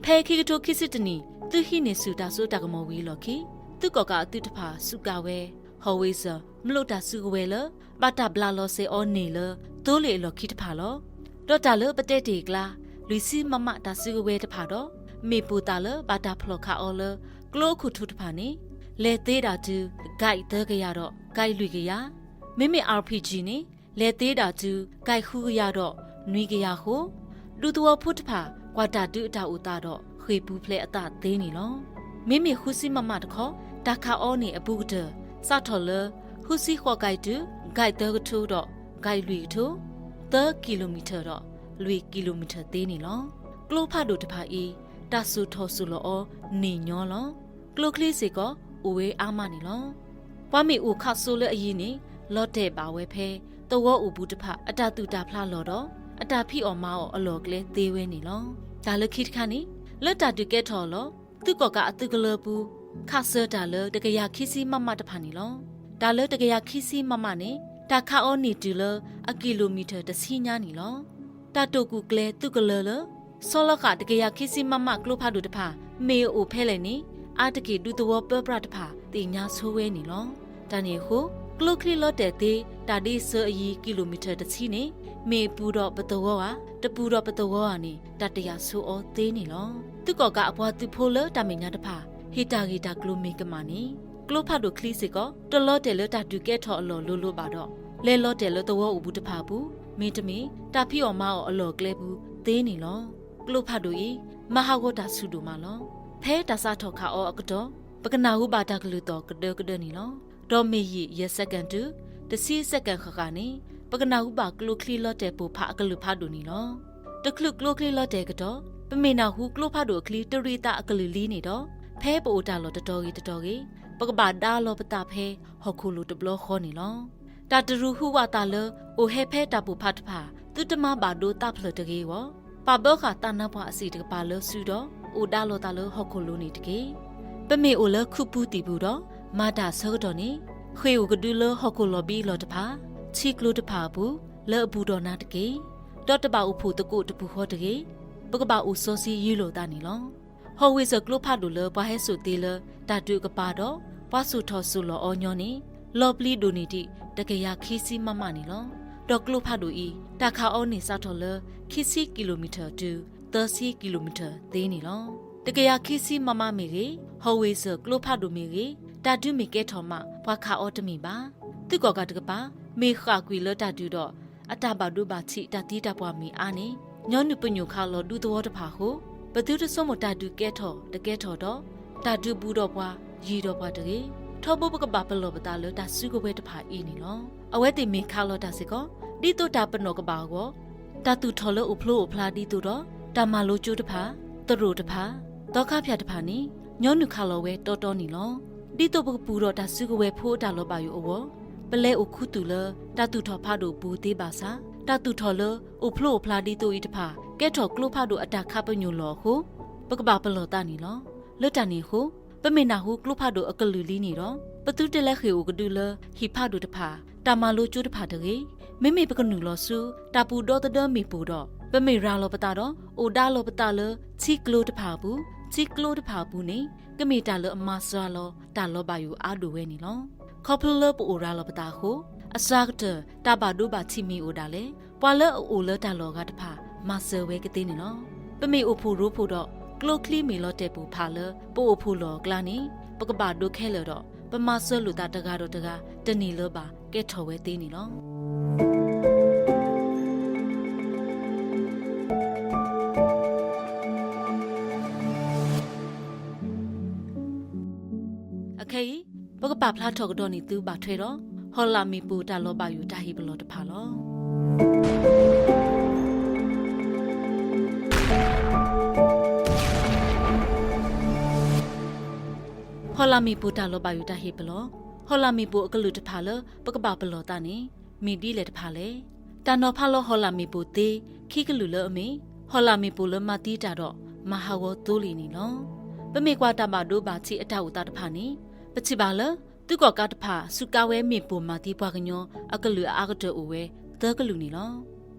ဖဲခံကထိခံဆံတနံၣ် သုးဟံးန့ၢ်ဆူၣ်တၢ်စိတၢ်ကမီၤဝံၤအလီၢ်ခံ သုးကီၣ်ကးအသုးတဖၣ်စူးကါဝဲ howitzer မျိးတၢ်စုကဝဲၤလၢ ဘၣ်တၢ်ဘျးလီၤစဲၤအီၤန့ၢ်လၢ သိလ့ၣ်အလီၢ်ခံတဖၣ်လီၤ. ဒီးတၢ်လၢပတဲတ့ၢ်အကျါ လွံၢ်ဆံ မမ တၢ်စုကဝဲၤတဖၣ်ဒီး မ့ၣ်ပိၢ်သၣ်လၢဘၣ်တၢ်ဖျီၣ်ခးအီၤလၢ ကျိအခိၣ်ထူတဖၣ်န့ၣ် လဲၤသ့ဒၣ်တုၤ ကဲးသၢကယၤဒီး ကဲးလွံၢ်ကယၤ, မ့မ့ၢ် RPG န့ၣ် လဲၤသ့ဒၣ်တုၤ ကဲးဃုကယၤဒီး နွံကယၤအဃိ ဒူသဝီဖိတဖၣ် ကွၢ်တၢ်ဒုးအတၢ်အိၣ်သးဒီး ဃ့ၢ်ပူၤဖျဲးအသးသ့န့ၣ်လီၤ. မ့မ့ၢ်ဃုဆံ မမ တခီ တၢ်ခးအီၤန့ၢ်အပူၤကတၢၢ် စးထီၣ်လၢ ဃုဆံဃိးကဲးတုၤ ကဲးသၢကထိဒီး ကဲးလွံၢ်ကထိ, သၢ kilometer ဒီး လွံၢ် kilometer သ့န့ၣ်လီၤ. ကျိဖးဒိၣ်တဖၣ်အံၤ တၢ်စိာ်ထီၣ်စိာ်လီၤအီၤန့ၢ်ညီလီၤ. ကျိချံစ့ၢ်ကီး အိၣ်ဝဲအါမးန့ၣ်လီၤ. ပှၤမ့ၢ်အိၣ်ခးစိလၢအယံၤန့ၣ် လီၤတဲာ်ဘၣ်ဝဲဖဲ သဝီအိၣ်ဘူးတဖၣ် အတၢ်သူၣ်တၢ်ဖျးလီၢ်ဒီး အတၢ်ဖံးအီၣ်မၤအီၣ်အလီၢ်အကျဲသ့ဝဲန့ၣ်လီၤ. တၢ်လၢခံတခါန့ၣ် လၢတၢ်ဒုးကဲထီၣ်အလီၢ် သုးကီၣ်ကးအသုးကလၢၤပူၤ ခးစၢၤတၢ်လၢ တကယၤခံဆံ မမ တဖၣ်န့ၣ်လီၤ. တၢ်လၢတကယၤခံဆံ မမ န့ၣ် တၢ်ခးအီၤန့ၢ်တုၤလၢ အ kilometer တဆံညါန့ၣ်လီၤ. တၢ်တိာ်ကူၣ်ကျဲၤသုးကလၢၤလၢ ဆီလီၤဃာ် တကယၤခံဆံ မမ ကျိဖးဒိၣ်တဖၣ် မ့ၢ်အအိၣ်ဖဲလဲၣ်န့ၣ် အါတက့ၢ်ဒူသဝီပၢပြးတဖၣ် သ့ၣ်ညါဆိဝဲန့ၣ်လီၤ. တၢ်န့ၣ်အဃိ ကျိချံလီၤတဲာ်သ့ တၢ်ဒ့စၢၤအယံၤ kilometer တဆံန့ၣ် မ့ၢ်အပူၤဒီးပသဝီဧါ, တပူၤဒီးပသဝီဧါန့ၣ် တၢ်တယာ်ဆိအီၤသ့န့ၣ်လီၤ. သုးကီၣ်ကးအပှၤသုးဖိလၢတၢ်မဲာ်ညါတဖၣ် ဟ့ၣ်တၢ်ဂ့ၢ်တၢ်ကျိၤမ့ၢ်ကမၣ်န့ၣ် ကျိဖးဒိၣ်ချံစ့ၢ်ကီး တလီၤတဲာ်လၢတၢ်ဒုးကဲထီၣ်အလီၢ်လိၤလိၤဘၣ်ဒီး လဲၤလီၤတဲာ်လၢသဝီအိၣ်ဘူးတဖၣ်အပူၤ မ့တမ့ၢ် တၢ်ဖံးအီၣ်မၤအီၣ်အလီၢ်အကျဲပူၤသ့န့ၣ်လီၤ. ကျိဖးဒိၣ်အံၤ မၤဟးဂီၤတၢ်ဆူၣ်ဒိၣ်မးလီၤ. ဖဲတၢ်စးထီၣ်ခးအီၤအကတီၢ် ပကနၢ်ဟူဘၣ်တၢ်ကလုၢ်သီၣ်ကဒၢကဒၢန့ၣ်လီၤ. ဒီးမ့ၢ်ယံာ်ယဲၢ် second တုၤ တဆံ second ဃၣ်ဃၣ်န့ၣ် ပကနၢ်ဟူဘၣ်ကျိချံလီၤတဲာ်ပိၢ်ဖးအကလုၢ်ဖးဒိၣ်န့ၣ်လီၤ. တချုးကျိချံလီၤတဲာ်အကတီၢ် ပမ့ၢ်နၢ်ဟူကျိဖးဒိၣ်အချံတရံးသးအကလုၢ်လံန့ၣ်ဒီး ဖဲပအိၣ်တၢ်လီၢ်တတီၤဂ့ၤတတီၤဂ့ၤ ပကဘၣ်ဒါလီၤပသးဖဲဟီၣ်ခိၣ်လိၤတဘျီဃီန့ၣ်လီၤ. တၢ်တရူးဟူးဝးသးလၢ အိၣ်ဟဲဖဲတၢ်ပိၢ်ဖးတဖၣ် သုတမၤဘၣ်ဒိသးဖျၢၣ်တဂ့ၤအဂီၢ် ပာ်ဘၢဃာ်သးနါပှၢ်အဆံးတကပၤလၢစုဒီး အိၣ်ဒါလီၤသးလၢဟီၣ်ခိၣ်လိၤန့ၣ်တက့ၢ်. ပမ့ၢ်အိၣ်လၢခူပူၤသံၣ်ပူၤဒီး မၤတၢ်အဆၢကတီၢ်န့ၣ် ဃ့ၢ်အိၣ်ကဒုလၢဟီၣ်ခိၣ်လီၤဘံအလီၢ်တဖၣ် ထံကျိတဖၣ်အပူၤ လၢအဘူးဒီးနၤတက့ၢ်. ဒီးတဘၣ်အိၣ်ဖှိၣ်သကိးတပူၤဃီတဂ့ၤ. ပကဘၣ်အိၣ်စီဆှံယူလိာ်သးန့ၣ်လီၤ. ဟီၣ်ဝ့ၣ်စၢၣ်ကျိဖးဒိၣ်လၢ ပှၤဟဲစိာ်သ့လၢ တၢ်ဒုးအကပၤဒီး ပှၤစိာ်ထီၣ်စိာ်လီၤအီၤညီန့ၣ် လီၤပျံၤဒိၣ်န့ၢ်ဒံး တကယၤခံဆံ မမ န့ၣ်လီၤ. ဒီးကျိဖးဒိၣ်အံၤ တၢ်ခးအီၤန့ၢ်စးထီၣ်လၢ ခံဆံ kilometer တုၤ သၢဆံ kilometer သ့န့ၣ်လီၤ. တကယၤခံဆံ မမ မ့ၢ်ဂ့ၤ, ဟီၣ်ဝ့ၣ်စၢၣ်ကျိဖးဒိၣ်မ့ၢ်ဂ့ၤ, တၢ်ဒုးမ့ၢ်ကဲထီၣ်မး ပှၤခးအီၤတမ့ၢ်ဘၣ်. သုးကီၣ်ကးတကပၤ မ့ၢ်ဃၣ်ကွံာ်လၢတၢ်ဒုးဒီး အတၢ်ဘၣ်ဒိဘၣ်ထံးတၢ်သံတၢ်ပှၢ်မ့ၢ်အါန့ၣ် ညီနုၢ်ပညိၣ်ခးလီၤဒူသဝီတဖၣ်အဃိ ပသုတဆိကမိၣ်တၢ်ဒုးကဲထီၣ်တကဲထီၣ်ဒီး တၢ်ဒုးဘူးဒီးပှၤ ယံၤဒီးပှၤတဂ့ၤ. ထီဘိပကဘၣ်ပလီၢ်ပသးလၢတၢ်စုကဝဲၤတဖၣ်အံၤန့ၣ်လီၤ. အဝဲသ့ၣ်မ့ၢ်ခးလီၤတၢ်စ့ၢ်ကီး ဒ်သိးတၢ်ပနီၣ်ကဘၣ်အဂီၢ် တၢ်သူၣ်ထီၣ်လၢအိၣ်ဖျိအိၣ်ဖျါဒ်သိးဒီး တၢ်မၤလိကၠိတဖၣ်, သရိာ်တဖၣ်, သီခါဖၠၣ်တဖၣ်န့ၣ် ညီနုၢ်ခးလီၤဝဲတီတီန့ၣ်လီၤ. ဒ်သိးပကပူၤဒီးတၢ်စုကဝဲၤဖိအတၢ်လီၤဘၣ်ယိၣ်အဂီၢ် ပလဲၤအိၣ်ခူသူၣ်လၢ တၢ်သူၣ်ထီၣ်ဖးဒိၣ်အပူၤသ့ဘၣ်ဆၣ် တၢ်သူၣ်ထီၣ်လၢအိၣ်ဖျိအိၣ်ဖျါဒ်သိးအံၤတဖၣ် ကဲထီၣ်ကျိဖးဒိၣ်အတၢ်ခးပညိၣ်လီၢ်အဃိ ပကဘၣ်ပလီၢ်သးန့ၣ်လီၤ. လၢတၢ်န့ၣ်အဃိ ပမ့ၢ်နၢ်ဟူကျိဖးဒိၣ်အကလုၢ်လံန့ၣ်ဒီး ပသုတလဲၤဃ့ၢ်အိၣ်ကဒုလၢ ဟံၣ်ဖးဒိၣ်တဖၣ်, တၢ်မၤလိကၠိတဖၣ်တဂ့ၤ. မ့မ့ၢ်ပကနုာ်လီၤဆူ တၢ်ပူၤဒီသဒၢမ့ၣ်ပိၢ်ဒီး ပမ့ၢ်ရၤလီၤပသးဒီး အိၣ်ဒါလီၤပသးလၢ ထံကျိတဖၣ်အပူၤ, ထံကျိတဖၣ်အပူၤန့ၣ် ကမ့ၢ်တၢ်လၢအမၤစှၤလီၤ တၢ်လီၤဘၣ်ယိၣ်အါဒိၣ်ဝဲန့ၣ်လီၤ. ခီဖျိလၢပအိၣ်ရၤလီၤပသးအဃိ အစှၤကတၢၢ် တၢ်ဘၣ်ဒိဘၣ်ထံးမ့ၢ်အိၣ်ဒၣ်လဲာ် ပှၤလၢအအိၣ်လၢတၢ်လီၢ်အဂၤတဖၣ် မၤစၢၤဝဲကသ့န့ၣ်လီၤ. ပမ့ၢ်အိၣ်ဖှိၣ်ရိဖှိၣ်ဒီး ကျိချံမ့ၢ်လီၤတဲာ်ပိၢ်ဖးလၢ ပအိၣ်ဖှိၣ်လီၢ်အကျါန့ၣ် ပကဘၣ်ဒိခဲလၢာ်ဒီး ပမၤစၢၤလိာ်သးတဂၤဒီးတဂၤ တန့ၢ်လၢၤဘၣ်ကဲထီၣ်ဝဲသ့န့ၣ်လီၤ. အခဲအံၤ ပကပာ်ဖျါထီၣ်ကဒီးန့ၢ်သုဘၣ်ထွဲဒီး ဟီၣ်လာ်မ့ၣ်ပိၢ်တၢ်လီၤဘၣ်ယိၣ်တၢ်ဟ့ၣ်ပလီၢ်တဖၣ်လီၤ. ဟီၣ်လာ်မ့ၣ်ပိၢ်တၢ်လီၤဘၣ်ယိၣ်တၢ်ဟ့ၣ်ပလီၢ်. ဟီၣ်လာ်မ့ၣ်ပိၢ်အကလုာ်တဖၣ်လၢပကဘၣ်ပလီၢ်သးန့ၣ် မ့ၢ်ဒ်လဲၣ်တဖၣ်လဲၣ်. တၢ်နီၤဖးလီၤဟီၣ်လာ်မ့ၣ်ပိၢ်သ့ခံကလုာ်လၢအမ့ၢ် ဟီၣ်လာ်မ့ၣ်ပိၢ်လၢမၤသံတၢ်ဒီးမၤဟးဂီၤသိလ့ၣ်န့ၣ်လီၤ. ပမ့ၢ်ကွၢ်တၢ်ဘၣ်ဒိဘၣ်ထံးအတၢ်အိၣ်သးတဖၣ်န့ၣ် ပထံၣ်ဘၣ်လၢ သုးကီၣ်ကးတဖၣ်စူးကါဝဲမ့ၣ်ပိၢ်မၤသံပှၤကညီအကလုာ်အအါကတၢၢ်အိၣ်ဝဲသၢကလုာ်န့ၣ်လီၤ.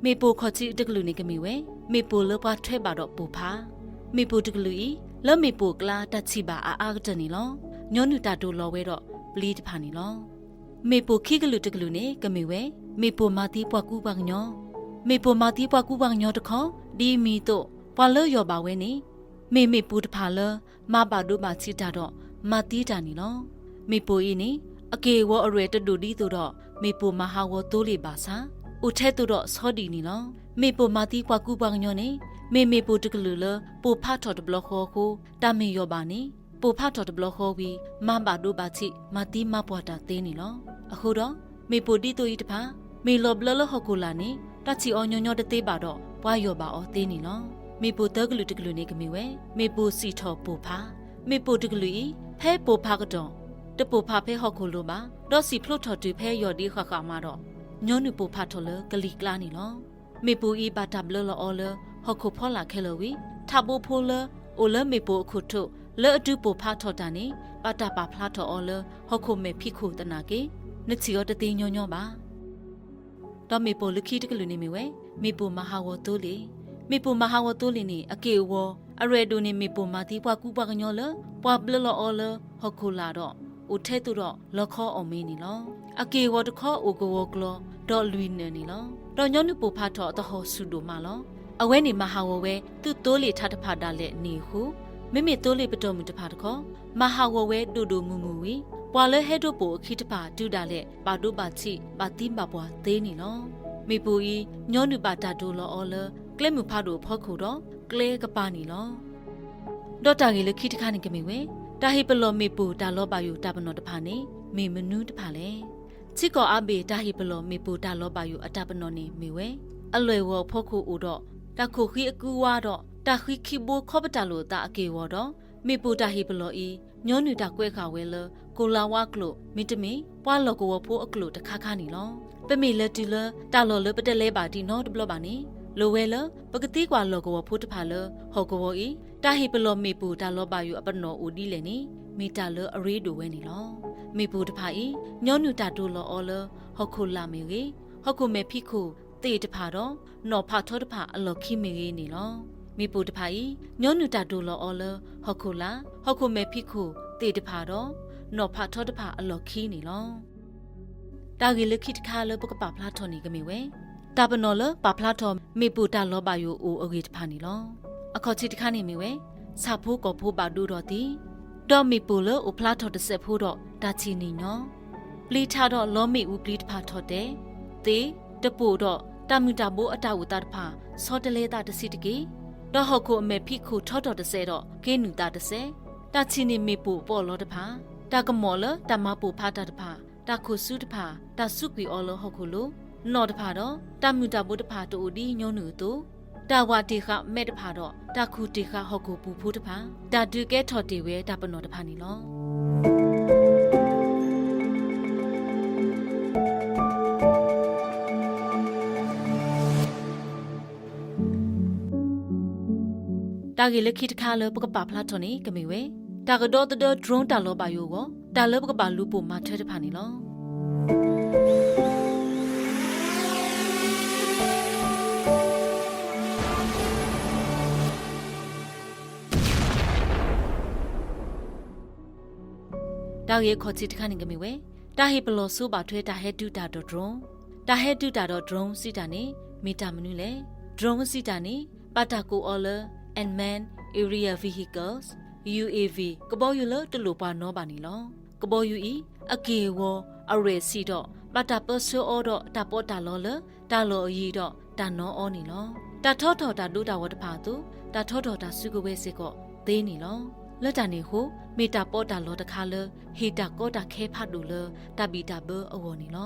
မ့ၣ်ပိၢ်ခီၣ်ထံးတကလုာ်န့ၣ်ကမ့ၢ်ဝဲ မ့ၣ်ပိၢ်လၢပှၤထွဲဘၣ်ဒီးပိၢ်ဖး မ့ၣ်ပိၢ်တကလုာ်အံၤ လၢမ့ၣ်ပိၢ်အကျါတၢ်ထံၣ်ဘၣ်အအါကတၢၢ်န့ၣ်လီၤ. ညီနုၢ်တၢ်ဒိၣ်လီၤဝဲဒီးပျံၤတဖၣ်န့ၣ်လီၤ. မ့ၣ်ပိၢ်ခံကလုာ်တကလုာ်န့ၣ် ကမ့ၢ်ဝဲ မ့ၣ်ပိၢ်မၤသံပှၤကူပှၤကညီ မ့ၣ်ပိၢ်မၤသံပှၤကူပှၤကညီတခီ ဒ်အမံၤအသိး ပှၤလၢယီၢ်ဘၣ်ဝဲန့ၣ် မ့ၢ်မ့ၣ်ပိၢ်တဖၣ်လၢ မၤဘၣ်ဒိဘၣ်ထံးတၢ်ဒီး မၤသံတၢ်န့ၣ်လီၤ. မ့ၣ်ပိၢ်အံၤန့ၣ် အက့ၢ်အဂီၤအရဲၣ်တဒိၣ်ဒ်သိးဒီး မ့ၣ်ပိၢ်မၤဟးဂီၤသိလ့ၣ်ဘၣ်ဆၣ် အိၣ်ထဲသိးဒီးဆီဒံၣ်န့ၣ်လီၤ. မ့ၣ်ပိၢ်မၤသံပှၤကူပှၤကညီန့ၣ် မ့ၢ်မ့ၣ်ပိၢ်တကလုာ်လၢ ပိၢ်ဖးထီၣ်တဘျီဃီအဃိ တၢ်မ့ၢ်ယီၢ်ဘၣ်န့ၣ် ပိၢ်ဖးထီၣ်တဘျီဃီဝံၤ မၤဘၣ်ဒိဘၣ်ထံး မၤသံမၤပှၢ်တၢ်သ့န့ၣ်လီၤ. အဃိဒီး မ့ၣ်ပိၢ်ဒ်သိးအံၤတဖၣ် မ့ၢ်လီၤဘျၢလၢဟီၣ်ခိၣ်လာ်န့ၣ် တၢ်ထံၣ်အီၤညီညီတသ့ဘၣ်ဒီး ပှၤယီၢ်ဘၣ်အီၤသ့န့ၣ်လီၤ. မ့ၣ်ပိၢ်သၢကလုာ်တကလုာ်န့ၣ်ကမ့ၢ်ဝဲ မ့ၣ်ပိၢ်စံၣ်ထီၣ်ပိၢ်ဖး မ့ၣ်ပိၢ်တကလုာ်အံၤ ဖဲပိၢ်ဖးကတီၢ် တပိၢ်ဖးဖဲဟီၣ်ခိၣ်လိၤဘၣ် ဒီးစံၣ်ဖျိထီၣ်တုၤဖဲယီၢ်ဒံးဃၣ်ဃၣ်မးဒီး ညီနုၢ်ပိၢ်ဖးထီၣ်လၢကလံၤကျါန့ၣ်လီၤ. မ့ၣ်ပိၢ်အံၤဘၣ်တၢ်ဘျၢလီၤအီၤလၢ ဟီၣ်ခိၣ်ဖီလာ်ခဲလၢာ်ဝံၤ ထးဘိဖိလၢ အိၣ်လၢမ့ၣ်ပိၢ်အခိၣ်ထိး လၢအဒုးပိၢ်ဖးထီၣ်တၢ်န့ၣ် ဘၣ်တၢ်ပာ်ဖျါထီၣ်အီၤလၢ ဟီၣ်ခိၣ်မဲာ်ဖံးခိၣ်သနာ်က့ နထံၣ်အီၤတသ့ညီညီဘၣ်. ဒီးမ့ၣ်ပိၢ်လၢခံတကလုာ်န့ၣ်မ့ၢ်ဝဲ မ့ၣ်ပိၢ်မၤဟးဂီၤသိလ့ၣ်. မ့ၣ်ပိၢ်မၤဟးဂီၤသိလ့ၣ်န့ၣ် အက့ၢ်အဂီၤ အရဲၣ်ဒိၣ်န့ၣ် မ့ၣ်ပိၢ်မၤသံပှၤကူပှၤကညီလၢ ပှၤဘျၢလီၤအီၤလၢ ဟီၣ်ခိၣ်လာ်ဒီး အိၣ်ထဲသိးဒီးလီခီအီၣ်မ့ၤန့ၣ်လီၤ. အက့ၢ်အဂီၤတခီအိၣ်ကဝီၤကျီၤ ဒီးလွံၢ်နၢၣ်န့ၣ်လီၤ. ဒီးညီနုၢ်ပိၢ်ဖးထီၣ်အသဟီၣ်ဆူၣ်ဒိၣ်မးလီၤ. အဝဲန့ၣ်မၤဟးဂီၤဝဲ သုးသိလ့ၣ်ထးတဖၣ်ဒၣ်လဲာ်န့ၣ်အဃိ မ့မ့ၢ်သိလ့ၣ်ပတီၢ်မုၢ်တဖၣ်တခီ မၤဟးဂီၤဝဲဒိၣ်ဒိၣ်မုၢ်မုၢ်ဝံၤ ပှၤလၢဟဲဒိပိၢ်အခံတဖၣ်တုၤဒၣ်လဲာ် ဘၣ်ဒိဘၣ်ထံး ဘၣ်သံဘၣ်ပှၢ်သ့န့ၣ်လီၤ. မ့ၣ်ပိၢ်အံၤ ညီနုၢ်ဘၣ်တၢ်ဒိၣ်လီၤအီၤလၢ ကျဲမုၢ်ဖးဒိၣ်အဖီခိၣ်ဒီး ကျဲကပၤန့ၣ်လီၤ. ဒီးတၢ်ဂ့ၢ်လၢခံတခါန့ၣ်ကမ့ၢ်ဝဲ တၢ်ဟ့ၣ်ပလီၢ်မ့ၣ်ပိၢ်တၢ်လီၤဘၣ်ယိၣ်တၢ်ပနီၣ်တဖၣ်န့ၣ် မ့ၢ်မနုၤတဖၣ်လဲၣ်. ထံကီၢ်အါဘ့ၣ်တၢ်ဟ့ၣ်ပလီၢ်မ့ၣ်ပိၢ်တၢ်လီၤဘၣ်ယိၣ်အတၢ်ပနီၣ်န့ၣ်မ့ၢ်ဝဲ အလွဲၢ်ဂီၤအဖီခိၣ်အိၣ်ဒီး တၢ်ခိၣ်ဃံအကူဝါဒီး တၢ်ဃံခံဘိခီပတာ်လိာ်အသးအက့ၢ်အဂီၤဒီး မ့ၣ်ပိၢ်တၢ်ဟ့ၣ်ပလီၢ်အံၤ ညီနုၢ်တၢ်ကွဲးဃာ်ဝဲလၢ ကိၤလၤဝါကျိာ် မ့တမ့ၢ် ပှၤလီၢ်ကဝီၤဖိအကျိာ်တခါခါန့ၣ်လီၤ. ပမ့ၢ်လဲၤတုၤလၢ တၢ်လီၢ်လၢပတလဲၤဘၣ်ဒံးနီတဘျီဘၣ်န့ၣ် လိၣ်ဝဲလၢ ပကသံကွၢ်လီၢ်ကဝီၤဖိတဖၣ်လၢ ဟီၣ်ကဝီၤအံၤ တၢ်ဟ့ၣ်ပလီၢ်မ့ၣ်ပိၢ်တၢ်လီၤဘၣ်ယိၣ်အပနီၣ်အိၣ်ဒ်လဲၣ်န့ၣ် မ့ၢ်တၢ်လၢအရ့ဒိၣ်ဝဲန့ၣ်လီၤ. မ့ၣ်ပိၢ်တဖၣ်အံၤ ညီနုၢ်တၢ်ဒိၣ်လီၤအီၤလၢ ဟီၣ်ခိၣ်လာ်မ့ၢ်ဂ့ၤ, ဟီၣ်ခိၣ်မဲာ်ဖံးခိၣ်သ့ၣ်တဖၣ်ဒီး နီၣ်ဖးထီတဖၣ်အလီၢ်ခံမ့ၢ်ဂ့ၤန့ၣ်လီၤ. မ့ၣ်ပိၢ်တဖၣ်အံၤ ညီနုၢ်တၢ်ဒိၣ်လီၤအီၤလၢ ဟီၣ်ခိၣ်လာ်, ဟီၣ်ခိၣ်မဲာ်ဖံးခိၣ်သ့ၣ်တဖၣ်ဒီး နီၣ်ဖးထီတဖၣ်အလီၢ်ခံန့ၣ်လီၤ. တၢ်ဂ့ၢ်လၢခံတခါလၢပကပာ်ဖျါထီၣ်န့ၣ်ကမ့ၢ်ဝဲ တၢ်ပနီၣ်လၢပာ်ဖျါထီၣ် မ့ၣ်ပိၢ်တၢ်လီၤဘၣ်ယိၣ်အိၣ်အဂ့ၢ်တဖၣ်န့ၣ်လီၤ. အခီၣ်ထံးတခါန့ၣ်မ့ၢ်ဝဲ ဆၣ်ဖိကီၢ်ဖိဘၣ်ဒိဒီးသံ, ဒီးမ့ၣ်ပိၢ်လၢအိၣ်ဖျါထီၣ်တစဲးဖိဒီးတၢ်ထံၣ်န့ၣ်ညီ, ပျံၤထးဒီးလီမ့ၣ်အူပျံၤတဖၣ်ထီၣ်တဲာ်, သ့, တပိၣ်ဒီးတၢ်မုၢ်တၢ်ဘိအတၢ်အိၣ်သးတဖၣ် ဆီတလဲသးတဆံးတက့ၢ်, ဒီးဟီၣ်ခိၣ်အမဲာ်ဖံးခိၣ်ထီထီၣ်တစဲးဒီးက့နုာ်သးတစဲး, တၢ်ထံၣ်န့ၢ်မ့ၣ်ပိၢ်ပီၣ်လီၤတဖၣ်, တၢ်ကမီၤလၢတၢ်မၤပိၢ်ဖးတၢ်တဖၣ်, တၢ်ခိၣ်ဆူတဖၣ်, တၢ်စူးကွံာ်အီၤလၢဟီၣ်ခိၣ်လိၤ, နီၣ်တဖၣ်ဒီး တၢ်မုၢ်တၢ်ဘိတဖၣ်တအိၣ်ဒ်ညီနုၢ်အသိး, တၢ်ဝးတ့ၢ်ဃာ်မဲးတဖၣ်ဒီး တၢ်ခူၣ်တ့ၢ်ဃာ်ဟီၣ်ခိၣ်ပူၤဖိတဖၣ်, တၢ်ဒုးကဲထီၣ်တ့ၢ်ဝဲတၢ်ပနီၣ်တဖၣ်န့ၣ်လီၤ. တၢ်ဂ့ၢ်လၢခံတခါလၢပကပာ်ဖျါထီၣ်န့ၣ် ကမ့ၢ်ဝဲ တၢ်ကဒီသဒၢ drone တၢ်လီၤဘၣ်ယိၣ်အဂီၢ် တၢ်လၢပကဘၣ်လူၤပိာ်မၤထွဲတဖၣ်န့ၣ်လီၤ. တၢ်ဂ့ၢ်အခီၣ်ထံးတခါန့ၣ်ကမ့ၢ်ဝဲ တၢ်ဟ့ၣ်ပလီၢ်ဆိဘၣ်ထွဲတၢ်ဟဲတုၤတၢ်ဒီး drone, တၢ်ဟဲတုၤတၢ်ဒီး drone စံးတၢ်န့ၣ် မ့ၢ်တၢ်မနုၤလဲၣ်. drone စံးတၢ်န့ၣ် ဘၣ်တၢ်ကိးအီၤလၢ unmanned aerial vehicles, U A V ကဘီယူၤလၢတလိၣ်ပှၤနီဘၣ်န့ၣ်လီၤ. ကဘီယူၤအံၤ အက့ၢ်အဂီၤ အရဲၣ်ဆံးဒီး ဘၣ်တၢ်ပၢဆှၢအီၤဒီးတၢ်ပီးတၢ်လီလၢ တၢ်လီၢ်အယံၤဒီးတၢ်နီအီၤန့ၣ်လီၤ. တၢ်ထီထီၣ်တၢ်ဒိတၢ်ဂီၤတဖၣ်အသိး တၢ်ထီထီၣ်တၢ်စုကဝဲၤစ့ၢ်ကီးသ့န့ၣ်လီၤ. လၢတၢ်န့ၣ်အဃိ မ့ၢ်တၢ်ပီးတၢ်လီတခါလၢ ဟ့ၣ်တၢ်ကီတၢ်ခဲဖးဒိၣ်လၢတၢ်ဘံၣ်တၢ်ဘၢအဂီၢ်န့ၣ်လီၤ.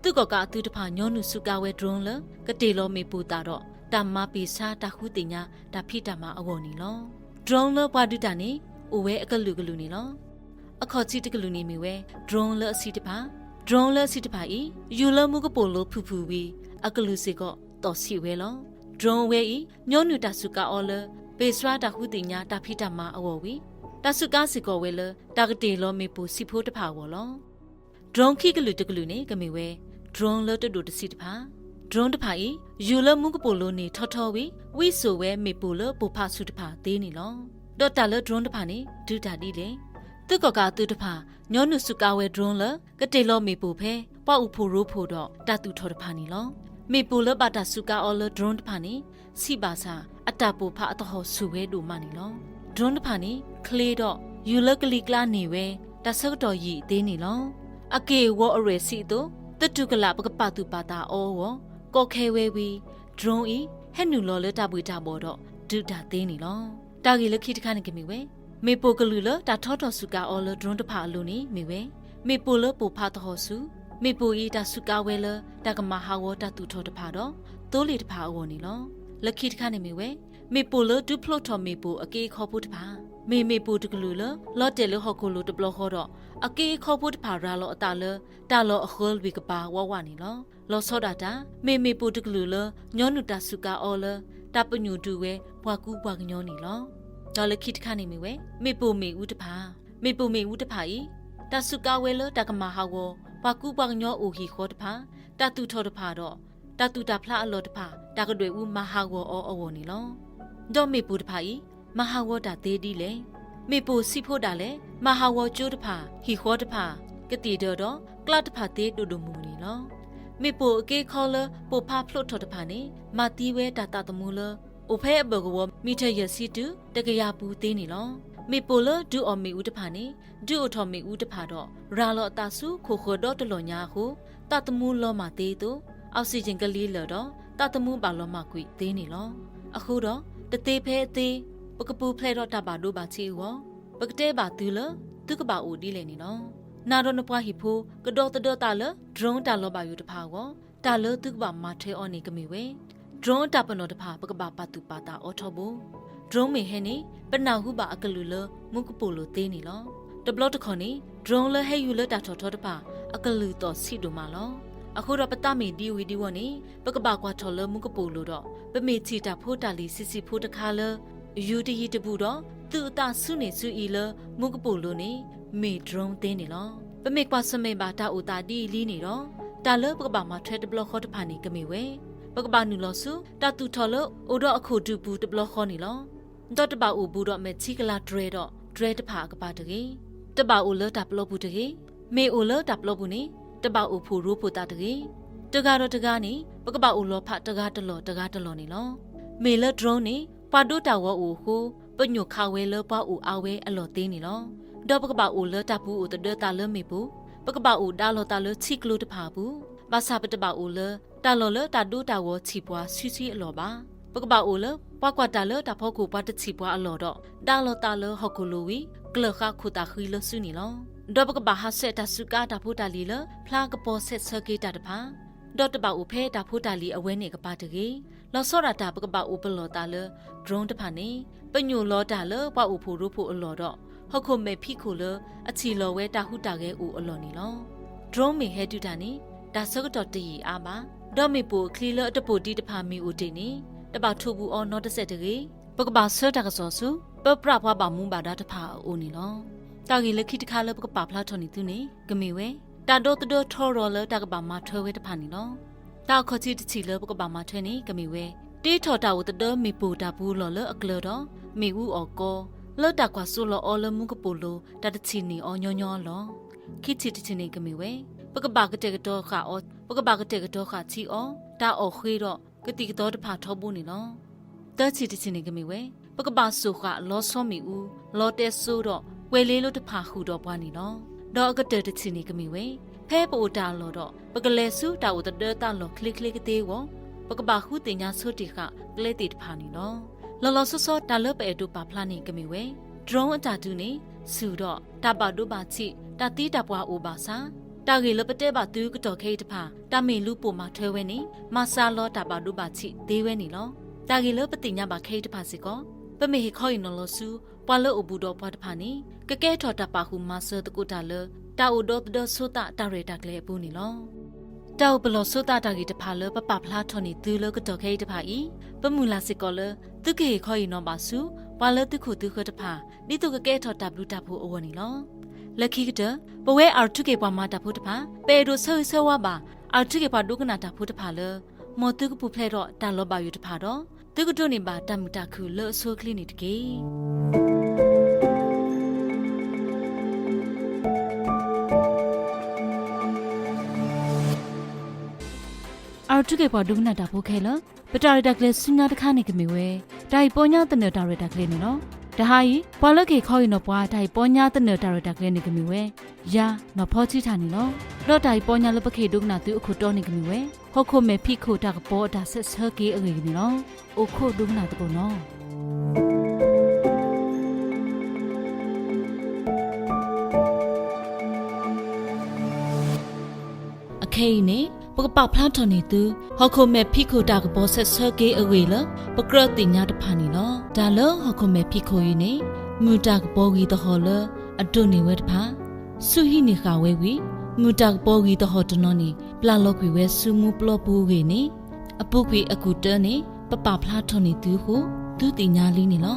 သုးကီၣ်ကးအသုးတဖၣ်ညီနုၢ်စူးကါဝဲ drone လၢ ကတ့ၢ်လီၤမ့ၣ်ပိၢ်သၣ်ဒီး တၢ်မၤပ့ၢ်ဆါတၢ်ဃုသ့ၣ်ညါတၢ်ဖံးတၢ်မၤအဂီၢ်န့ၣ်လီၤ. drone လၢပှၤဒုးတၢ်န့ၣ် အိၣ်ဝဲအကလုာ်ကလုာ်န့ၣ်လီၤ. အခီၣ်ထံးတကလုာ်န့ၣ်မ့ၢ်ဝဲ drone လၢအဆံးတဖၣ်, drone လၢအဆံးတဖၣ်အံၤ ယူၤလၢမူကပိာ်လိၤဖုၣ်ဖုၣ်ဝံၤ အကလုၢ်စ့ၢ်ကီးသီၣ်ဆံးဝဲလီၤ. drone အဝဲအံၤ ညီနုၢ်တၢ်စူးကါအီၤလၢ ဘ့ၣ်စြါတၢ်ဃုသ့ၣ်ညါတၢ်ဖံးတၢ်မၤအဂီၢ်ဝံၤ တၢ်စူးကါစ့ၢ်ကီးဝဲလၢ တၢ်ကတ့ၢ်လီၤမ့ၣ်ပိၢ်ဆံးဖိတဖၣ်အဂီၢ်လီၤ. drone ခံကလုာ်တကလုာ်န့ၣ် ကမ့ၢ်ဝဲ drone လၢတဒိၣ်တဆံးတဖၣ်, drone တဖၣ်အံၤ ယူၤလၢမူကပိာ်လိၤန့ၢ်ထီထီဝံၤ ဝံစိာ်ဝဲမ့ၣ်ပိၢ်လၢပိၢ်ဖးဆူၣ်တဖၣ်သ့န့ၣ်လီၤ. ဒီးတၢ်လၢ drone တဖၣ်န့ၣ် ဒုးတၢ်ဒ်လဲၣ်. သုးကီၣ်ကးအသုးတဖၣ် ညီနုၢ်စူးကါဝဲ drone လၢ ကတ့ၢ်လီၤမ့ၣ်ပိၢ်ဖဲ ပှၤအိၣ်ဖှိၣ်ရိဖှိၣ်ဒီးတၢ်သူၣ်ထီၣ်တဖၣ်န့ၣ်လီၤ. မ့ၣ်ပိၢ်လၢဘၣ်တၢ်စူးကါအီၤလၢ drone တဖၣ်န့ၣ် ဆံးဘၣ်ဆၣ် အတၢ်ပိၢ်ဖးအသဟီၣ်ဆူၣ်ဝဲဒိၣ်မးန့ၣ်လီၤ. drone တဖၣ်န့ၣ် ချ့ဒီး ယူၤလၢကလံၤကျါန့ၢ်ဝဲ တၢ်ဆၢကတီၢ်ယံာ်သ့န့ၣ်လီၤ. အက့ၢ်အဂီၤအရဲၣ်ဆံးအသိး သတူၢ်ကလာ်ပကပာ်သူၣ်ပာ်သးအီၤအဂီၢ် ကီခဲဝဲဝံၤ drone အံၤ ဟဲနုာ်လီၤလၢတၢ်ဘှ့ၣ်တၢ်ဘှီၣ်ဒီး ဒုးတၢ်သ့န့ၣ်လီၤ. တၢ်ဂ့ၢ်လၢခံတခါန့ၣ်ကမ့ၢ်ဝဲ မ့ၣ်ပိၢ်ကလုာ်လၢတၢ်ထီထီၣ်စူးကါအီၤလၢ drone တဖၣ်အလိၤန့ၣ်မ့ၢ်ဝဲ မ့ၣ်ပိၢ်လၢပိၢ်ဖးသဟီၣ်ဆူၣ်, မ့ၣ်ပိၢ်အံၤတၢ်စူးကါဝဲလၢ တၢ်ကမၤဟးဂီၤတၢ်သူၣ်ထီၣ်တဖၣ်ဒီး သိလ့ၣ်တဖၣ်အဂီၢ်န့ၣ်လီၤ. လၢခံတခါန့ၣ်မ့ၢ်ဝဲ မ့ၣ်ပိၢ်လၢဒုးဖျိထီၣ်မ့ၣ်ပိၢ်အက့အခီဖိတဖၣ်, မ့ၢ်မ့ၣ်ပိၢ်တကလုာ်လၢ လီၤတဲာ်လၢဟီၣ်ခိၣ်လိၤတဘျီဃီဒီး အက့အခီဖိတဖၣ်ရၤလီၤအသးလၢ တၢ်လီၢ်အဃၢလွံၢ်ကပၤဝးဝးန့ၣ်လီၤ. လီၤဆီဒၣ်တၢ် မ့ၢ်မ့ၣ်ပိၢ်တကလုာ်လၢ ညီနုၢ်တၢ်စူးကါအီၤလၢ တၢ်ပညိၣ်ဒုးဝဲပှၤကူပှၤကညီန့ၣ်လီၤ. ဒီးလၢခံတခါန့ၣ်မ့ၢ်ဝဲ မ့ၣ်ပိၢ်မ့ၣ်အူတဖၣ်, မ့ၣ်ပိၢ်မ့ၣ်အူတဖၣ်အံၤ တၢ်စူးကါဝဲလၢတၢ်ကမၤဟးဂီၤ ပှၤကူပှၤကညီအိၣ်ဟံၣ်ဃီတဖၣ်, တၢ်သူၣ်ထီၣ်တဖၣ်ဒီး တၢ်သူၣ်တၢ်ဖျးအလီၢ်တဖၣ် တၢ်ကဒွဲၣ်အူမၤဟးဂီၤအီၤအဂီၢ်န့ၣ်လီၤ. ဒီးမ့ၣ်ပိၢ်တဖၣ်အံၤ မၤဟးဂီၤတၢ်သ့ဒ်လဲၣ်. မ့ၣ်ပိၢ်ဆံးဖိဒၣ်လဲာ် မၤဟးဂီၤကၠိတဖၣ်, ဟံၣ်ဃီတဖၣ်, ကသံၣ်ဒၢဒီး ကျးတဖၣ်သ့ဒိၣ်ဒိၣ်မုၢ်မုၢ်န့ၣ်လီၤ. မ့ၣ်ပိၢ်အက့အခီလၢပိၢ်ဖးဖျိထီၣ်တဖၣ်န့ၣ် မၤသံဝဲတၢ်သးသမူလၢ အိၣ်ဖဲအဘၢၣ်ကဝီၤ မံထၢၣ်ယဲၢ်ဆံတုၤ တကယၤပူၤသ့န့ၣ်လီၤ. မ့ၣ်ပိၢ်လၢဒုးအီၣ်မ့ၣ်အူတဖၣ်န့ၣ် ဒုးအိၣ်ထီၣ်မ့ၣ်အူတဖၣ်ဒီး ရၤလီၤအသးဆူခိၣ်ဃၢၤဒီတလီၢ်ညါအဃိ သးသမူလီၤမၢ်သ့အသိး အီးစံၣ်ယၣ်ကလံၤလၢာ်ဒီး သးသမူဘၣ်လီၤမၢ်ကွံာ်သ့န့ၣ်လီၤ. အဃိဒီး တသ့ဖဲအသ့ ပကပူၤဖျဲးဒီးတၢ်ဘၣ်ဒိဘၣ်ထံးအဂီၢ် ပကတဲဘၣ်သုလၢ သုကဘၣ်အိၣ်ဒ်လဲၣ်န့ၣ်လီၤ. နၤဒီးနပှၤဟံၣ်ဖိ ကဒီသဒၢသးလၢ drone တၢ်လီၤဘၣ်ယိၣ်တဖၣ်အဂီၢ် တၢ်လၢသုကဘၣ်မၤထွဲအီၤန့ၣ်ကမ့ၢ်ဝဲ drone တၢ်ပနီၣ်တဖၣ် ပကဘၣ်ပာ်သူၣ်ပာ်သးအီၤထီဘိ drone မ့ၢ်ဟဲန့ၣ် ပနၢ်ဟူဘၣ်အကလုၢ်လၢမူကပိာ်လိၤသ့န့ၣ်လီၤ. တဘျီတခီၣ်န့ၣ် drone လၢဟဲယူၤလၢတၢ်ထီၣ်ထီတဖၣ် အကလုၢ်သီၣ်ဆံးဒိၣ်မးလီၤ. အဃိဒီးပသးမ့ၢ်ဒံဝံၤဒံဝီန့ၣ် ပကဘၣ်ကွၢ်ထီၣ်လၢမူကပိာ်လိၤဒီး ပမ့ၢ်ထံၣ်တၢ်ဖိတၢ်လံၤဆံးဆံးဖိတခါလၢ ယူၤတယံၤတဘူးဒီး သုးအသးဆူန့ၢ်ဆူအံၤလၢမူကပိာ်လိၤန့ၣ် မ့ၢ် drone သ့န့ၣ်လီၤ. ပမ့ၢ်ကွၢ်ဆၢၣ်မဲာ်ဘၣ်တၢ်အိၣ်သးဒ်အံၤလံန့ၣ်ဒီး တၢ်လၢပကဘၣ်မၤထွဲတဘျီဃီတဖၣ်န့ၣ်ကမ့ၢ်ဝဲ ပကဘၣ်နုာ်လီၤဆူ တၢ်သူၣ်ထီၣ်လၢအိၣ်ဒီးအခိၣ်ဒူပူၤတဘျီဃီန့ၣ်လီၤ. ဒီးတဘၣ်အိၣ်ဘူးဒီးမဲာ်ထံကလၤတြဲၤဒီးတြဲၤတဖၣ်အကပၤတဂ့ၤ. တဘၣ်အိၣ်လၢတၢ်ပျီပူၤတဂ့ၤ. မ့ၢ်အိၣ်လၢတၢ်ပျီပူၤန့ၣ် တဘၣ်အိၣ်ဖှိၣ်ရိဖှိၣ်သးတဂ့ၤ. တဂၤဒီးတဂၤန့ၣ် ပကဘၣ်အိၣ်လီၤဖးတဂၤတလီၢ်တဂၤတလီၢ်န့ၣ်လီၤ. မ့ၢ်လၢ drone န့ၣ် ပှၤဒိတၢ်ဂီၤအိၣ်အဃိ ပညိၣ်ခးဝဲလၢပှၤအိၣ်အါဝဲအလီၢ်သ့န့ၣ်လီၤ. ဒီးပကဘၣ်အိၣ်လၢတၢ်ပူၤအိၣ်သဒၢသးလၢမ့ၣ်ပိၢ်, ပကဘၣ်အိၣ်ဒါလီၤသးလၢထံကျိတဖၣ်အပူၤ, ဘၣ်ဆၣ်ပတဘၣ်အိၣ်လၢ တၢ်လီၢ်လၢတၢ်ဒိတၢ်ဂီၤထံၣ်ပှၤဆံဆံအလီၢ်ဘၣ်. ပကဘၣ်အိၣ်လၢ ပှၤကွၢ်တၢ်လၢတၢ်ဖီခိၣ်ပှၤတထံၣ်ပှၤအလီၢ်ဒီး ဒါလီၤသးလၢဟီၣ်ခိၣ်လိၤဝံၤ ကျၢၢ်ဃာ်ခိၣ်သၣ်ဃံလၢစုန့ၣ်လီၤ. ဒီးပကဘၣ်ဟးဆှဲးတၢ်စူးကါတၢ်ဖိတၢ်လံၤလၢ ဖျါကပီၤဆဲးဆၢက့ၤတၢ်တဖၣ် ဒီးတဘၣ်အိၣ်ဖဲတၢ်ဖိတၢ်လံၤအဝဲန့ၣ်အကပၤတဂ့ၤ. လီၤဆီဒၣ်တၢ် ပကဘၣ်အိၣ်ပလီၢ်သးလၢ drone တဖၣ်န့ၣ် ပညိၣ်လီၤတၢ်လၢပှၤအိၣ်ဖှိၣ်ရိဖှိၣ်အလီၢ်ဒီး ဟီၣ်ခိၣ်မဲာ်ဖံးခိၣ်လၢအထံၣ်လီၤဝဲတၢ်ဟူးတၢ်ဂဲၤအိၣ်အလီၢ်န့ၣ်လီၤ. drone မ့ၢ်ဟဲဒုးတၢ်န့ၣ် တၢ်ဆၢကတီၢ်တယံာ်အါဘၣ်. ဒီးမ့ၣ်ပိၢ်အချံလၢအတပိာ်ဒံးတဖၣ်မ့ၢ်အိၣ်တ့ၢ်န့ၣ် တဘၣ်ထိၣ်ဘူးအီၤနီတစဲးတဂ့ၤ. ပကဘၣ်ဆှၢတၢ်ကစီၣ်ဆူ ပပြးပှၤဘၣ်မူဘၣ်ဒါတဖၣ်အအိၣ်န့ၣ်လီၤ. တၢ်ဂ့ၢ်လၢခံတခါလၢပကပာ်ဖျါထီၣ်န့ၢ်သုန့ၣ် ကမ့ၢ်ဝဲ တၢ်ဒီသဒၢထီရီၤလၢတၢ်ကဘၣ်မၤထွဲဝဲတဖၣ်န့ၣ်လီၤ. တၢ်အခီၣ်ထံးတထံၣ်လၢပကဘၣ်မၤထွဲန့ၣ် ကမ့ၢ်ဝဲ တ့ထီၣ်တၢ်အိၣ်သဒၢမ့ၣ်ပိၢ်တၢ်ပူၤလီၢ်လၢအကျၢၤဒီး မ့ၣ်အူအီၣ်ကီ လၢတၢ်ကွၢ်စိလီၤအီၤလၢမူကပိာ်လိၤ တၢ်တထံၣ်န့ၢ်အီၤညီညီအလီၢ်. ခံထံၣ်တထံၣ်န့ၣ် ကမ့ၢ်ဝဲ ပကဘၣ်ကတဲာ်ကတီၤဃာ်အီၤ, ပကဘၣ်ကတဲာ်ကတီၤဃာ်ထံအီၤ တၢ်အီၣ်ဃ့ဒီး ကသံၣ်ကသီတဖၣ်ထီဘိန့ၣ်လီၤ. သၢထံၣ်တထံၣ်န့ၣ် ကမ့ၢ်ဝဲ ပကဘၣ်စိာ်ဃာ်လီဆီမ့ၣ်အူ, လီတဲစိဒီး ကွဲၤလ့လိတဖၣ်ဃုာ်ဒီးပှၤန့ၣ်လီၤ. ဒီးအကတၢၢ်တထံၣ်န့ၣ် ကမ့ၢ်ဝဲ ဖဲပအိၣ်တၢ်အလီၢ်ဒီး ပကလဲၤဆူတၢ်အိၣ်သဒၢသးလီၢ်ချ့ချ့ကသ့အဂီၢ် ပကဘၣ်ဃုသ့ၣ်ညါဆိတ့ၢ်ဃာ်ကျဲသ့ၣ်တဖၣ်န့ၣ်လီၤ. လီၤလီၤဆီဆီတၢ်လၢပအဲၣ်ဒိးပာ်ဖျါန့ၣ် ကမ့ၢ်ဝဲ drone အတၢ်ဒုးန့ၣ် ဆူၣ်ဒီးတၢ်ဘၣ်ဒိဘၣ်ထံး တၢ်သံတၢ်ပှၢ်အိၣ်ဘၣ်ဆၣ် တၢ်ဂ့ၢ်လၢပတဲဘၣ်သုကတီၢ်ခဲအံၤတဖၣ် တၢ်မ့ၢ်လူပိာ်မၤထွဲဝဲန့ၣ် မၤစှၤလီၤတၢ်ဘၣ်ဒိဘၣ်ထံးသ့ဝဲန့ၣ်လီၤ. တၢ်ဂ့ၢ်လၢပသ့ၣ်ညါဘၣ်ခဲအံၤတဖၣ်စ့ၢ်ကီး ပမ့ၢ်ဟ့ၣ်ခီဟ့ၣ်နီၤလီၤဆူ ပှၤလၢအိၣ်ဘူးဒီးပှၤတဖၣ်န့ၣ် ကကဲထီၣ်တၢ်ပာ်ဃုာ်မၤစၢၤသကိးတၢ်လၢ တၢ်အိၣ်ဒီသဒၢဆိသးတၢ်ရဲၣ်တၢ်ကျဲၤအပူၤန့ၣ်လီၤ. တၢ်အိၣ်ပလီၢ်ဆိသးတၢ်ဂ့ၢ်တဖၣ်လၢပပာ်ဖျါထီၣ်န့ၢ်သုလၢကတီၢ်ခဲအံၤတဖၣ်အံၤ ပမုၢ်လၢ်စ့ၢ်ကီးလၢ သုကဟ့ၣ်ခီဟ့ၣ်နီၤဘၣ်ဆူ ပှၤလၢသုခိၣ်သုဃၢၤတဖၣ် ဒ်သိးကကဲထီၣ်တၢ်ဘျုးတၢ်ဖှိၣ်အဂီၢ်န့ၣ်လီၤ. လၢခံကတၢၢ် ပဝဲအၣ်ထူခ့ၣ်ပှၤမၤတၢ်ဖိတဖၣ် ပအဲၣ်ဒိးဆၢဂ့ၤဆၢဝါဘၣ် အၣ်ထူခ့ၣ်ပှၤဒိကနၣ်တၢ်ဖိတဖၣ်လၢ မ်သုကပူၤဖျဲးထီၣ်တၢ်လီၤဘၣ်ယိၣ်တဖၣ်ဒီး သုကဒိးန့ၢ်ဘၣ်တၢ်မုာ်တၢ်ခုၣ်လၢအဆိအချ့န့ၣ်တက့ၢ်. အၣ်ထူခ့ၣ်ပှၤဒိကနၣ်တၢ်ဖိခဲလၢာ်, ပတၢ်ရဲၣ်တၢ်ကျဲၤဆူညါတခါန့ၣ်ကမ့ၢ်ဝဲ တၢ်ဟ့ၣ်ပီညါသနၢၣ်တၢ်ရဲၣ်တၢ်ကျဲၤန့ၣ်လီၤ. တဟါအံၤ ပှၤလၢကဟ့ၣ်ခီဟ့ၣ်နီၤပှၤ တၢ်ဟ့ၣ်ပီညါသနၢၣ်တၢ်ရဲၣ်တၢ်ကျဲၤန့ၣ်ကမ့ၢ်ဝဲ ယၤ နီၢ်ဖီထံထၣ်န့ၣ်လီၤ. ဒီးတၢ်ဟ့ၣ်ပီညါလၢပကဟ့ၣ်ဒိကနၣ်သုအခိၣ်တီန့ၣ်ကမ့ၢ်ဝဲ ဟီၣ်ခိၣ်မဲာ်ဖံးခိၣ်တၢ်ကပီၤအတၢ်ဆဲးဆၢက့ၤအဂ့ၢ်န့ၣ်လီၤ. အိၣ်ခိးဒိကနၣ်သကိးနီၤ. အခဲအံၤန့ၣ် ပကပာ်ဖျါထီၣ်န့ၢ်သု ဟီၣ်ခိၣ်မဲာ်ဖံးခိၣ်တၢ်ကပီၤဆဲးဆၢက့ၤအဂ့ၢ်လၢ ပကြၢးသ့ၣ်ညါတဖၣ်န့ၣ်လီၤ. တၢ်လၢဟီၣ်ခိၣ်မဲာ်ဖံးခိၣ်အံၤန့ၣ် မုၢ်တၢ်ကပီၤဂံၢ်သဟီၣ်လၢအဒိၣ်န့ၢ်ဝဲတဖၣ်, ဆူၣ်ဟံးန့ၢ်ဃာ်ဝဲဝံၤ မုၢ်တၢ်ကပီၤဂံၢ်သဟီၣ်တနီၤန့ၣ် ပျၢ်လီၤကွံာ်ဝဲဆူမူပျီပူၤအဂ့ၢ်န့ၣ် အပူၤကွံာ်အကူၣ်တၢန့ၣ် ပပာ်ဖျါထီၣ်န့ၢ်သုအဃိ သုသ့ၣ်ညါလံန့ၣ်လီၤ.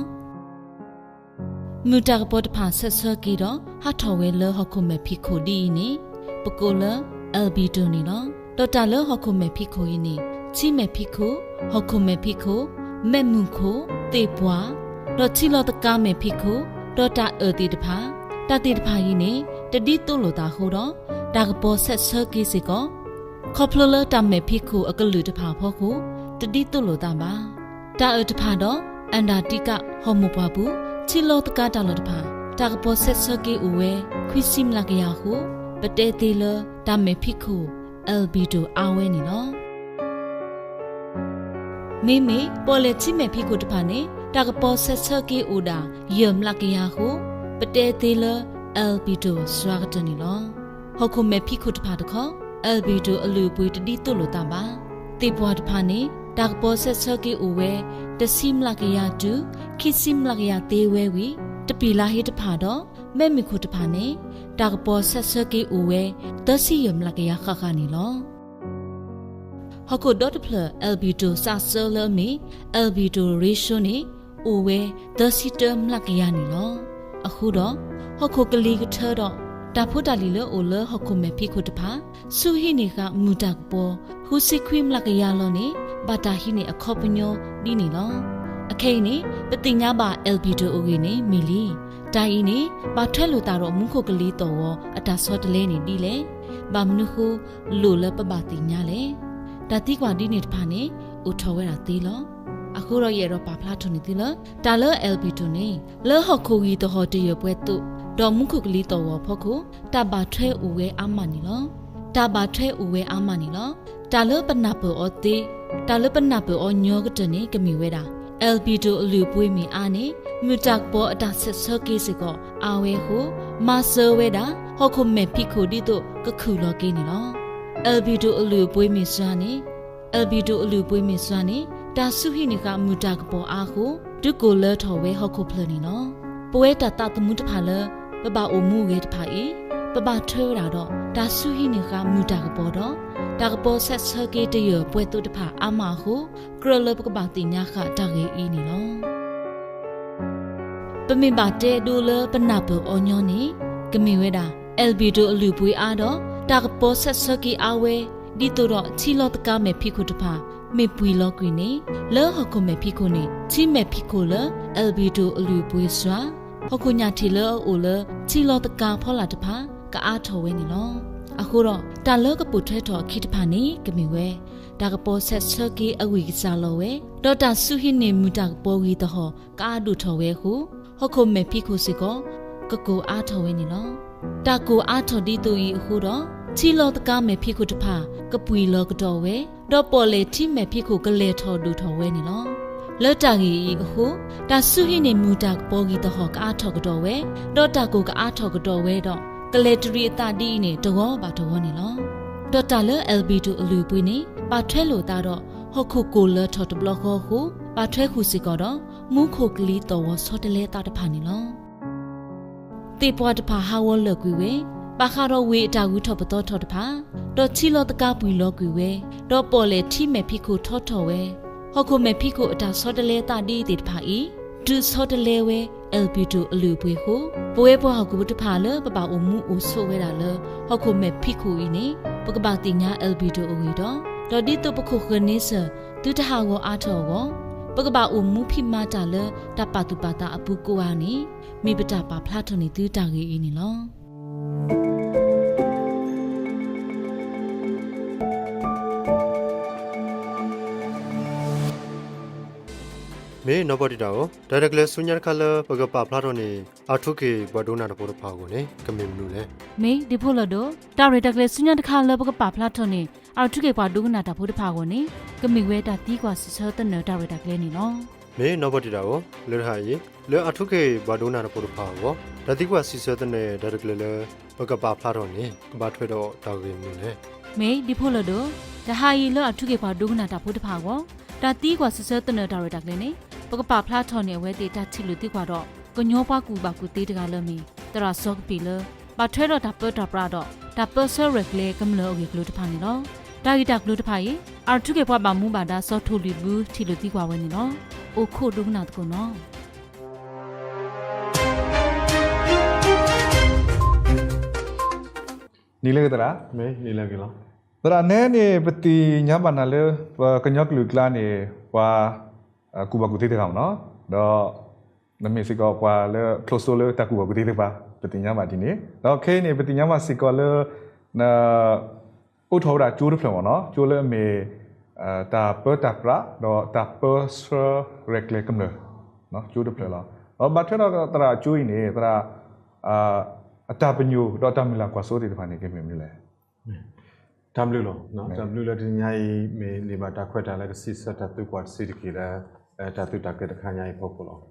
မုၢ်တၢ်ကပီၤတဖၣ်ဆဲးဆၢက့ၤဒီး ဟးထီၣ်ဝဲလၢဟီၣ်ခိၣ်မဲာ်ဖံးခိၣ်ဒ်အံၤန့ၣ် ပကိးလၢ albedo န့ၣ်လီၤ. ဒီးတၢ်လၢဟီၣ်ခိၣ်မဲာ်ဖံးခိၣ်အံၤန့ၣ် ထံမဲာ်ဖံးခိၣ်, ဟီၣ်ခိၣ်မဲာ်ဖံးခိၣ်, မဲးမုၢ်ခိၣ်, သ့ၣ်ပှၢ်, ဒီးထံလီၤသကါမဲာ်ဖံးခိၣ်, ဒီးတၢ်အၢၣ်သ့ၣ်တဖၣ်, တၢ်သ့ၣ်တဖၣ်အံၤန့ၣ် တဒ်သိးလိာ်သးအဃိဒီး တၢ်ကပီၤဆဲးဆၢက့ၤစ့ၢ်ကီး ခီဖျိလၢတၢ်မဲာ်ဖံးခိၣ်အကလုာ်တဖၣ်အဖီခိၣ် တဒ်သိးလိာ်သးဘၣ်. တၢ်အၢၣ်တဖၣ်ဒီး အၣ်တၣ်တံကၣ်ဟီၣ်မိၢ်ပှၢ်ပူၤ ထံလီၤသကါတၢ်လီၢ်တဖၣ် တၢ်ကပီၤဆဲးဆၢက့ၤအိၣ်ဝဲ ခွံဆံမျးကယၤအဃိ ပတဲသ့လၢ တၢ်မဲာ်ဖံးခိၣ် albedo အါဝဲန့ၣ်လီၤ. မ့မ့ၢ် ပီၣ်လဲၣ်ထံမဲာ်ဖံးခိၣ်တဖၣ်န့ၣ် တၢ်ကပီၤဆဲးဆၢက့ၤအိၣ်ဒၣ် ယဲၢ်မျးကယၤအဃိ ပတဲသ့လၢ albedo စှၤကတၢၢ်န့ၣ်လီၤ. ဟီၣ်ခိၣ်မဲာ်ဖံးခိၣ်တဖၣ်တခီ albedo အလုၢ်အပှ့ၤတဒ်သိးလိာ်သးဘၣ်. သ့ၣ်ပှၢ်တဖၣ်န့ၣ် တၢ်ကပီၤဆဲးဆၢက့ၤအိၣ်ဝဲ တဆံမျးကယၤတုၤ ခံဆံမျးကယၤသ့ဝဲဝံၤ တပံာ်လါဟ့တဖၣ်ဒီး မဲးမုၢ်ခိၣ်တဖၣ်န့ၣ် တၢ်ကပီၤဆဲးဆၢက့ၤအိၣ်ဝဲ သၢဆံယဲၢ်မျးကယၤဃၣ်ဃၣ်န့ၣ်လီၤ. ဟီၣ်ခိၣ်ဒီတဖျၢၣ် albedo စးစၢလၢအမ့ၢ် albedo ratio န့ၣ် အိၣ်ဝဲ သၢဆံတၢမျးကယၤန့ၣ်လီၤ. အဃိဒီး ဟီၣ်ခိၣ်ကလံၤကထၢဒီး တၢ်ဖိတၢ်လံၤလၢအအိၣ်လၢဟီၣ်ခိၣ်မဲာ်ဖံးခိၣ်တဖၣ် ဆူဟံးန့ၢ်ဃာ်မုၢ်တၢ်ကပီၤ ဃုဆံခွံမျးကယၤလီၤန့ၣ် ဘၣ်တၢ်ဟံးန့ၢ်အခီပညီဒ်န့ၣ်လီၤ. အခဲအံၤန့ၣ် ပသ့ၣ်ညါဘၣ် albedo အဂ့ၢ်န့ၣ်မ့ၢ်လံ. တၢ်အံၤန့ၣ် ဘၣ်ထွဲလိာ်သးဒီးမူခိၣ်ကလံၤသီၣ်ဂီၤအတၢ်ဆီတလဲန့ၣ်ဒ်လဲၣ်. ဘၣ်မနုၤဃိ လိၣ်လၢပဘၣ်သ့ၣ်ညါလဲၣ်. တၢ်သံကွၢ်ဒ်န့ၣ်တဖၣ်န့ၣ် အိၣ်ထီၣ်ဝဲဒၣ်သ့လီၤ. အဃိဒီးယအဲၣ်ဒိးပာ်ဖျါထီၣ်န့ၢ်သုလၢ တၢ်လၢ albedo န့ၣ် လၢဟီၣ်ခိၣ်ဂံၢ်သဟီၣ်တယၢၢ်ပှဲၤသိး ဒီးမူခိၣ်ကလံၤသီၣ်ဂီၤအဖီခိၣ် တၢ်ဘၣ်ထွဲအိၣ်ဝဲအါမးန့ၣ်လီၤ. တၢ်ဘၣ်ထွဲအိၣ်ဝဲအါမးန့ၣ်လီၤ. တၢ်လၢပနၢ်ပၢၢ်အီၤသ့, တၢ်လၢပနၢ်ပၢၢ်အီၤညီကတၢၢ်န့ၣ် ကမ့ၢ်ဝဲဒၣ် albedo အလုၢ်အပှ့ၤမ့ၢ်အါန့ၣ် မုၢ်တၢ်ကပီၤအတၢ်ဆဲးဆၢက့ၤစ့ၢ်ကီးအါဝဲအဃိ မၤစၢၤဝဲဒၣ် ဟီၣ်ခိၣ်မဲာ်ဖံးခိၣ်ဒ်သိးကခုၣ်လီၤက့ၤန့ၣ်လီၤ. albedo အလုၢ်အပှ့ၤမ့ၢ်စှၤန့ၣ် albedo အလုၢ်အပှ့ၤမ့ၢ်စှၤန့ၣ် တၢ်ဆူးဟံးန့ၢ်ဃာ်မုၢ်တၢ်ကပီၤအါအဃိ ဒုးကိၢ်လၢထီၣ်ဝဲဟီၣ်ခိၣ်ဖျၢၣ်န့ၣ်လီၤ. ပဝဲတၢ်သးသမူတဖၣ်လၢ ပဘၣ်အိၣ်မူအဂ့ၤတဖၣ်အံၤ ပဘၣ်ထွဲဝဲဒၣ်ဒီး တၢ်ဆူးဟံးန့ၢ်ဃာ်မုၢ်တၢ်ကပီၤဒီး တၢ်ကပီၤဆဲးဆၢက့ၤတယၢၢ်ပှဲၤသိးတဖၣ်အါမးအဃိ ကြၢးလၢပကဘၣ်သ့ၣ်ညါဃာ်တၢ်ဂ့ၢ်အံၤန့ၣ်လီၤ. ပမ့ၢ်ဘၣ်တဲဒိလၢပနၢ်ပၢၢ်အီၤညီန့ၣ် ကမ့ၢ်ဝဲဒၣ် albedo အလုၢ်အပှ့ၤအါဒီး တၢ်ကပီၤဆဲးဆၢက့ၤအါဝဲ ဒ်သိးဒီးထံလီၤသကါမဲာ်ဖံးခိၣ်တဖၣ် မ့ၢ်ပှံၢ်လီၤကွံာ်န့ၣ် လၢဟီၣ်ခိၣ်မဲာ်ဖံးခိၣ်န့ၣ် ထံမဲာ်ဖံးခိၣ်လၢ albedo အလုၢ်အပှ့ၤစှၤ ဟီၣ်ခိၣ်ညၣ်ထံးလၢအအိၣ်လၢထံလီၤသကါဖီလာ်တဖၣ် ကအါထီၣ်ဝဲန့ၣ်လီၤ. အဃိဒီး တၢ်လၢကပိာ်ထွဲထီၣ်အခံတဖၣ်န့ၣ် ကမ့ၢ်ဝဲ တၢ်ကပီၤဆဲးဆၢက့ၤအဂံၢ်ကစှၤလီၤဝဲ ဒီးတၢ်ဆူးဟံးန့ၢ်မုၢ်တၢ်ကပီၤဂံၢ်သဟီၣ် ကအါဒိၣ်ထီၣ်ဝဲအဃိ ဟီၣ်ခိၣ်မဲာ်ဖံးခိၣ်စ့ၢ်ကီး ကကိၢ်အါထီၣ်ဝဲန့ၣ်လီၤ. တၢ်ကိၢ်အါထီၣ်ဒ်သိးအံၤအဃိဒီး ထံလီၤသကါမဲာ်ဖံးခိၣ်တဖၣ် ကပှံၢ်လီၤကဒီးဝဲ ဒီးပီၣ်လဲၣ်ထံမဲာ်ဖံးခိၣ်ကလဲၤထီၣ်ဒိၣ်ထီၣ်ဝဲန့ၣ်လီၤ. လၢတၢ်ဂ့ၢ်အံၤအဃိ တၢ်ဆူးဟံးန့ၢ်မုၢ်တၢ်ကပီၤဂံၢ်သဟီၣ်ကအါထီၣ်ကဒီးဝဲ, ဒီးတၢ်ကိၢ်ကအါထီၣ်ကဒီးဝဲဒီး ကလဲၤတရံးအသးဒ်အံၤန့ၣ် တဂီၤဘၣ်တဂီၤန့ၣ်လီၤ. ဒီးတၢ်လၢ albedo အလုၢ်အပှ့ၤန့ၣ် ဘၣ်ထွဲလိာ်သးဒီး ဟီၣ်ခိၣ်ကိၢ်လၢထီၣ်တဘျီဃီအဃိ ဘၣ်ထွဲဃုာ်စ့ၢ်ကီးဒီး မူခိၣ်ကလံၤသီၣ်ဝီဆီတလဲသးတဖၣ်န့ၣ်လီၤ. သ့ၣ်ပှၢ်တဖၣ်ဟးဂီၤလၢာ်ကွံာ်ဝဲ, ဘၣ်ဃးဒီးဝ့ၢ်အတၢ်ဂုၤထီၣ်ပသီထီၣ်တဖၣ်, ဒီးထံလီၤသကၤပှံၤလီၤကွံာ်ဝဲ, ဒီးပီၣ်လဲၣ်ထံမဲာ်ဖံးခိၣ်ထီထီၣ်ဝဲ, ဟီၣ်ခိၣ်မဲာ်ဖံးခိၣ်အတၢ်ဆီတလဲသးဒ်အံၤသ့ၣ်တဖၣ်အံၤ ဒုးဆီတလဲဝဲ albedo အလုၢ်အပှ့ၤအဃိ, ပဝဲပှၤဟီၣ်ခိၣ်ဖိတဖၣ်လၢပဘၣ်အိၣ်မူအိၣ်ဆိးဝဲဒၣ်လၢ ဟီၣ်ခိၣ်မဲာ်ဖံးခိၣ်အံၤန့ၣ် ပကဘၣ်သ့ၣ်ညါ albedo အဂ့ၢ်ဒီး, ဒီးဒ်သိးပခိၣ်ဃၢၤန့ဆၢၣ် သုတဟးဂီၤအါထီၣ်အဂီၢ်, ပကဘၣ်အိၣ်မူဖံးမၤတၢ်လၢတၢ်ပာ်သူၣ်ပာ်သးအပူၤကိးဂၤန့ၣ် မ့ၢ်ပတၢ်ပာ်ဖျါထီၣ်န့ၢ်သုတၢ်ဂ့ၢ်အံၤန့ၣ်လီၤ. မ့ၢ်နီၢ်ပီၢ်တံာ်တာ်ဧၢ, တၢ်ရဲၣ်တၢ်ကျဲၤဆူညါတခါလၢပကပာ်ဖျါထီၣ်န့ၢ် R two K ပှၤဒိကနၣ်တၢ်ဖိတဖၣ်အဂီၢ်န့ၣ် ကမ့ၢ်မနုၤလဲၣ်. မ့ၢ်ဒ်ဖိလၢာ်ဒိၣ်, တၢ်ရဲၣ်တၢ်ကျဲၤဆူညါတခါလၢပကပာ်ဖျါထီၣ်န့ၢ် R two K ပှၤဒိကနၣ်တၢ်ဖိတဖၣ်အဂီၢ်န့ၣ် ကမ့ၢ်ဝဲတၢ်သံကွၢ်စံးဆၢသနၢၣ်တၢ်ရဲၣ်တၢ်ကျဲၤန့ၣ်လီၤ. မ့ၢ်နီၢ်ပီၢ်တံာ်တာ်ဧၢ, လၢတဟါအံၤ လၢ R two K ပှၤဒိကနၣ်တၢ်ဖိတဖၣ်အဂီၢ် တၢ်သံကွၢ်စံးဆၢသနၢၣ်တၢ်ရဲၣ်တၢ်ကျဲၤလၢ ပကပာ်ဖျါထီၣ်န့ၣ် ကဘၣ်ထွဲဒီးတၢ်ဂ့ၢ်မနုၤလဲၣ်. မ့ၢ်ဒ်ဖိလၢာ်ဒိၣ်, တဟါအံၤလၢ R two K ပှၤဒိကနၣ်တၢ်ဖိတဖၣ်အဂီၢ် တၢ်သံကွၢ်စံးဆၢသနၢၣ်တၢ်ရဲၣ်တၢ်ကျဲၤန့ၣ် ပကပာ်ဖျါထီၣ်န့ၢ်အဝဲသ့ၣ်တၢ်ထံၣ်လိာ်သံကွၢ်ဒီး ကညီပှၤကူၣ်ဘၣ်ကူၣ်သ့တဂၤလၢအမ့ၢ် သရၣ်စီၤကပ့ၤလၢ ဘၣ်ထွဲဒီးတၢ်ပၢတၢ်ပြးဒီး တၢ်ပၢဆှၢရဲၣ်ကျဲၤကမျၢၢ်အဂ့ၢ်အကျိၤတဖၣ်န့ၣ်လီၤ. တၢ်ဂ့ၢ်တၢ်ကျိၤတဖၣ်အံၤ R two K ပှၤဘၣ်မူဘၣ်ဒါစီၤထိၣ်လွံၢ်ဘုထံၣ်လိာ်သံကွၢ်ဝဲန့ၣ်လီၤ. အိၣ်ခိးဒိကနၣ်သကိးနီၤ. နံၤလၢအဂ့ၤသရၣ်, မ့ၢ်နံၤလၢအဂ့ၤလီၤ. သရၣ်နဲန့ၣ် ပသ့ၣ်ညါဘၣ်နၤလၢ ပကညီကလုာ်အကျါန့ၣ် ပှၤ ကူၣ်ဘၣ်ကူၣ်သ့တဂၤမ့ၢ်နီၤ, ဒီး နမ့ၢ်စ့ၢ်ကီးပှၤလၢ close လၢတၢ်ကူၣ်ဘၣ်ကူၣ်သ့သ့ၣ်တဖၣ် ပသ့ၣ်ညါဘၣ်ဒ်န့ၣ်, ဒီးခဲအံၤန့ၣ် ပသ့ၣ်ညါဘၣ်စ့ၢ်ကီးလၢ န အိးထီၣ်ဝဲဒၣ်ကၠိတဖျၢၣ်မ့ၢ်နီၤ, ကၠိလၢအမ့ၢ် တၢ်ပၢတၢ်ပြး ဒီးတၢ်ပၢဆှၢရဲၣ်ကျဲၤကမျၢၢ် ကၠိတဖျၢၣ်လီၤ. ဒီးဘၣ်ထွဲဒီးသရၣ်ကၠိအံၤန့ၣ် သရၣ် အတၢ်ပညိၣ်ဒီးတၢ်မုၢ်လၢ်ကွၢ်စိသ့ၣ်တဖၣ်န့ၣ် ကမ့ၢ်မနုၤလဲၣ်. တၢ်ဘျုးလီၤ. တၢ်ဘျုးလၢတနံၤညါအံၤ မ့ၢ်န့ၢ်ဘၣ်တၢ်ခွဲးတၢ်ယာ်လၢကစံးဆၢတၢ်သံကွၢ်တဆံးတက့ၢ်လၢ တၢ်သုးတၢ်ကျဲၤတခါညါအံၤအဖီခိၣ်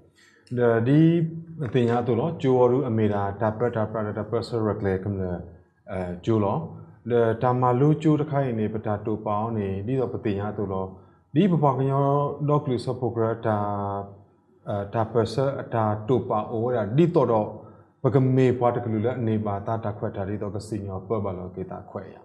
လီၤ. ဒီးဒ်ပသ့ၣ်ညါအသိးလီၤ, ကၠိအံၤဒုအမ့ၢ်ဒၣ် တၢ်ပၢတၢ်ပြးဒီးတၢ်ပၢဆှၢရဲၣ်ကျဲၤကမျၢၢ် ကၠိလီၤ. ဒီးတၢ်မၤလိကၠိတခါအံၤန့ၣ် ပတၢ်တိာ်ပာ်အီၤန့ၣ် ဒ်သိးပသ့ၣ်ညါအသိးလီၤ, ဒ်ပပှၤကညီဒီကလုာ်စၢဖှိၣ်ကရၢတၢ် တၢ်ပၢဆှၢအတၢ်တိာ်ပာ်အိၣ်ဝဲဒၣ် ဒ်သိးဒီး ပကမ့ၢ်ပှၤတကလုာ်လၢအန့ၢ်ဘၣ်သးတၢ်ခွဲးတၢ်ယာ်ဒ်သိးကစံၣ်ညီၣ်ပၢဘၣ်လီၤက့ၤသးခွဲးယာ်,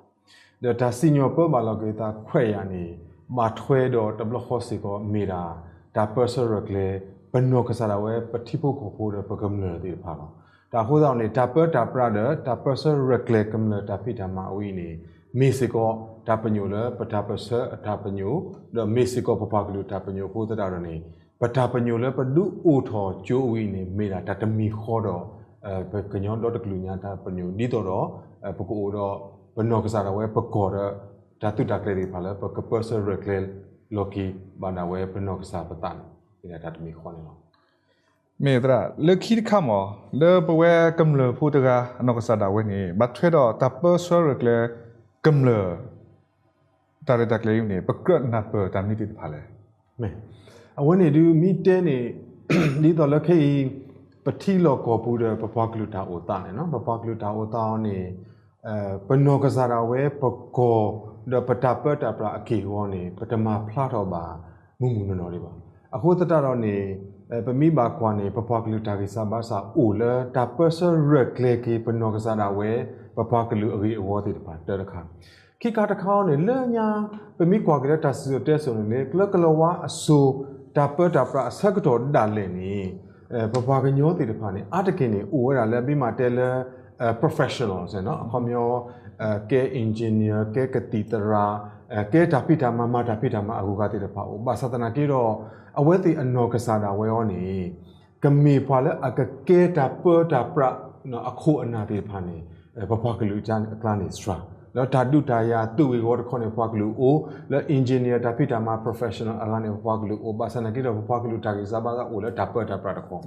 ဒီးတၢ်စံၣ်ညီၣ်ပၢဘၣ်လီၤက့ၤသးခွဲးယာ်န့ၣ် ဘၣ်ထွဲဒီးတဘျီဃီစ့ၢ်ကီးမ့ၢ်ဒၣ် တၢ်ပၢဆှၢရဲၣ်ကျဲၤ ပနီၢ်ကစၢ်ဒၣ်ဝဲ ပထံဖိကီၢ်ဖိဒီးပကမျၢၢ်သ့ၣ်တဖၣ်လီၤ. တၢ်အဃိသတးန့ၣ် တၢ်ပၢတၢ်ပြးဒီး တၢ်ပၢဆှၢရဲၣ်ကျဲၤကမျၢၢ်တၢ်ဖံးတၢ်မၤအဝဲအံၤန့ၣ် မ့ၢ်စ့ၢ်ကီး တၢ်ပညိၣ်လၢပတၢ်ပၢဆှၢအတၢ်ပညိၣ်, ဒီးမ့ၢ်စ့ၢ်ကီးပပှၤကလုာ်တၢ်ပညိၣ်အဃိသတးဒီးန့ၣ် ပတၢ်ပညိၣ်လၢပဒုးအိၣ်ထီၣ်ကၠိအဝဲအံၤန့ၣ် မ့ၢ်ဒၣ်တၢ်တမံၤဃီဒီး ပကညီဒီတကလုာ်ညါတၢ်ပညိၣ် ဒ်သိးဒီး ပကအိၣ်ဒီး ပနီၢ်ကစၢ်ဒၣ်ဝဲပကီၢ်ဒီး တၢ်သုးတၢ်ကျဲၤသ့ၣ်တဖၣ်လၢ ပကပၢဆှၢရဲၣ်ကျဲၤလီၤက့ၤဘၣ်ဒၣ်ဝဲပနီၢ်ကစၢ်ပသးန့ၣ် မ့ၢ်ဒၣ်တၢ်တမံၤဃီန့ၣ်လီၤ. မ့ၢ်သရၣ် လၢခံတခါမ့ၢ် လၢပဝဲကမျၢၢ်ဖိတဂၤအနီၢ်ကစၢ်ဒၣ်ဝဲန့ၣ် ဘၣ်ထွဲဒီးတၢ်ပၢဆှၢရဲၣ်ကျဲၤကမျၢၢ် တၢ်ရဲၣ်တၢ်ကျဲၤအံၤန့ၣ် ပကြၢးနၢ်ပၢၢ်တၢ်မနုၤသ့ၣ်တဖၣ်လဲၣ်. မ့ၢ် အဝဲန့ၣ်ဒုးမ့ၢ်တဲန့ၣ် ဒ်သိးလၢခဲအံၤ ပထံလီၢ်ကီၢ်ပူၤဒီးပပှၤကလုာ်တၢ်အိၣ်သးန့ၣ်နီၤ, ပပှၤကလုာ်တၢ်အိၣ်သးအီၤန့ၣ် ပနီၢ်ကစၢ်ဒၣ်ဝဲပကီၢ် ဒီးပတၢ်ပၢတၢ်ပြးအက့ၢ်အဂီၤန့ၣ် ပတမၤဖျါထီၣ်ဘၣ်မုၢ်မုၢ်နီၢ်နီၢ်ဒံးဘၣ်. အဃိသတးဒီးန့ၣ် ပမ့ၢ်ဘၣ်ကွၢ်န့ၣ် ပပှၤကလုာ်တၢ်ဂံၢ်စၢ်ဘါစၢ်အိၣ်လၢတၢ်ပၢဆှၢရဲၣ်ကျဲၤက့ၤ ပနီၢ်ကစၢ်ဒၣ်ဝဲ ပပှၤကလုာ်အဂ့ၢ်အဝီသ့ၣ်တဖၣ်တၢတခါ ခံခါတခါအံၤန့ၣ် လၢညါ ပမ့ၢ်ကွၢ်က့ၤလၢတၢ်စံၣ်စိၤတဲစိၤန့ၣ် လၢကျဲကလီၤဝါအစိၤ တၢ်ပၢတၢ်ပြးအဆၢကတီၢ်ဒၣ်လဲာ်န့ၣ် ပပှၤကညီသ့ၣ်တဖၣ်န့ၣ် အါတက့ၢ်န့ၣ် အိၣ်ဝဲဒၣ်လၢ မ့ၢ်မၤတဲလၢ professional အခီပညီ ကဲ engineer ကဲကသံၣ်သရၣ် ကဲတၢ်ဖံးတၢ်မၤ မၤတၢ်ဖံးတၢ်မၤအဂုၤအဂၤသ့ၣ်တဖၣ်အိၣ် ဘၣ်ဆၣ်သနာ်က့ဒီး အဝဲသ့ၣ်အနီၢ်ကစၢ်ဒၣ်ဝဲအံၤန့ၣ် ကမ့ၢ်ပှၤလၢအကကဲတၢ်ပၢတၢ်ပြး အခိၣ်အနၢ်သ့ၣ်တဖၣ်န့ၣ် ပပှၤကလုာ်အကျါန့ၣ်စှၤ လၢတၢ်ဒုးတၢ်ယၤသုးဂ့ၢ်ဝီတခီန့ၣ် ပပှၤကလုာ်အိၣ် လၢ engineer တၢ်ဖံးတၢ်မၤ professional အဂၤန့ၣ် ပပှၤကလုာ်အိၣ် ဘၣ်ဆၣ်သနာ်က့ဒီး ပပှၤကလုာ်တၢ်ဂံၢ်စၢ်ဘါစၢ်အိၣ်လၢတၢ်ပၢတၢ်ပြးတခီ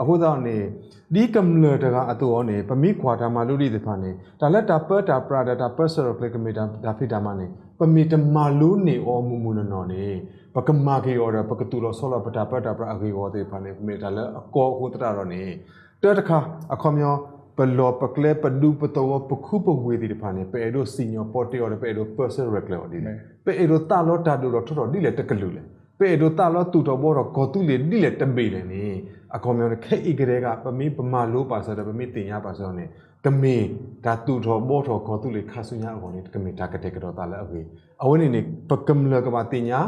အဃိသတးန့ၣ် ဒ်ကမျၢၢ်တဂၤအသိးအံၤန့ၣ် ပမ့ၢ်ကွၢ်တၢ်မၤလိဒ်သ့ၣ်တဖၣ်န့ၣ် တၢ်လၢတၢ်ပၢတၢ်ပြးဒီးတၢ်ပၢဆှၢရဲၣ်ကျဲၤကမ့ၢ်တၢ်ဖံးတၢ်မၤန့ၣ် ပမ့ၢ်တမၤလိန့ၢ်အီၤမုၢ်မုၢ်နီၢ်နီၢ်န့ၣ် ပကမၤက့ၤအီၤဒီး ပကသူၣ်လီၤဆီလီၤပတၢ်ပၢတၢ်ပြးအဂ့ၢ်အဝီသ့ၣ်တဖၣ်န့ၣ် ပမ့ၢ်တၢ်လၢအကီအဃိသတးဒီးန့ၣ် တၢတခါ အခီပညီ ပလီၢ်ပကျဲ ပဒူပသဝီ ပခူပဝ့ၢ်သ့ၣ်တဖၣ်န့ၣ် ပအဲၣ်ဒိးစံၣ်ညီၣ်ပီတ့အီၤဒီး ပအဲၣ်ဒိးပၢဆှၢရဲၣ်ကျဲၤအီၤဒ်လဲၣ်. ပအဲၣ်ဒိးသးလီတၢ်ဒိၣ်ထီၣ်ထီထီၣ်ဒ်လဲၣ်တကလုာ်လဲၣ်. ပအဲၣ်ဒိးသးလီသူၣ်ထီၣ်ဘှီထီၣ်ကီၢ်သူလ့ၤဒ်လဲၣ်တဘ့ၣ်လဲၣ်န့ၣ် အခီပညီန့ၣ် ခဲအံၤကတည်းက ပမ့ၢ်ပမၤလိပာ်စၢၤဒီး ပမ့ၢ်သ့ၣ်ညါပာ်စၢၤန့ၣ် ကမ့ၢ်တၢ်သူၣ်ထီၣ်ဘှီထီၣ်ကီၢ်သူလ့ၤခါဆူညါအဂီၢ်န့ၣ် ကမ့ၢ်တၢ်ကတဲာ်ကတီၤသးလၢအဂ့ၤ. အဝဲန့ၣ်န့ၣ် ပကမျၢၢ်ကဘၣ်သ့ၣ်ညါ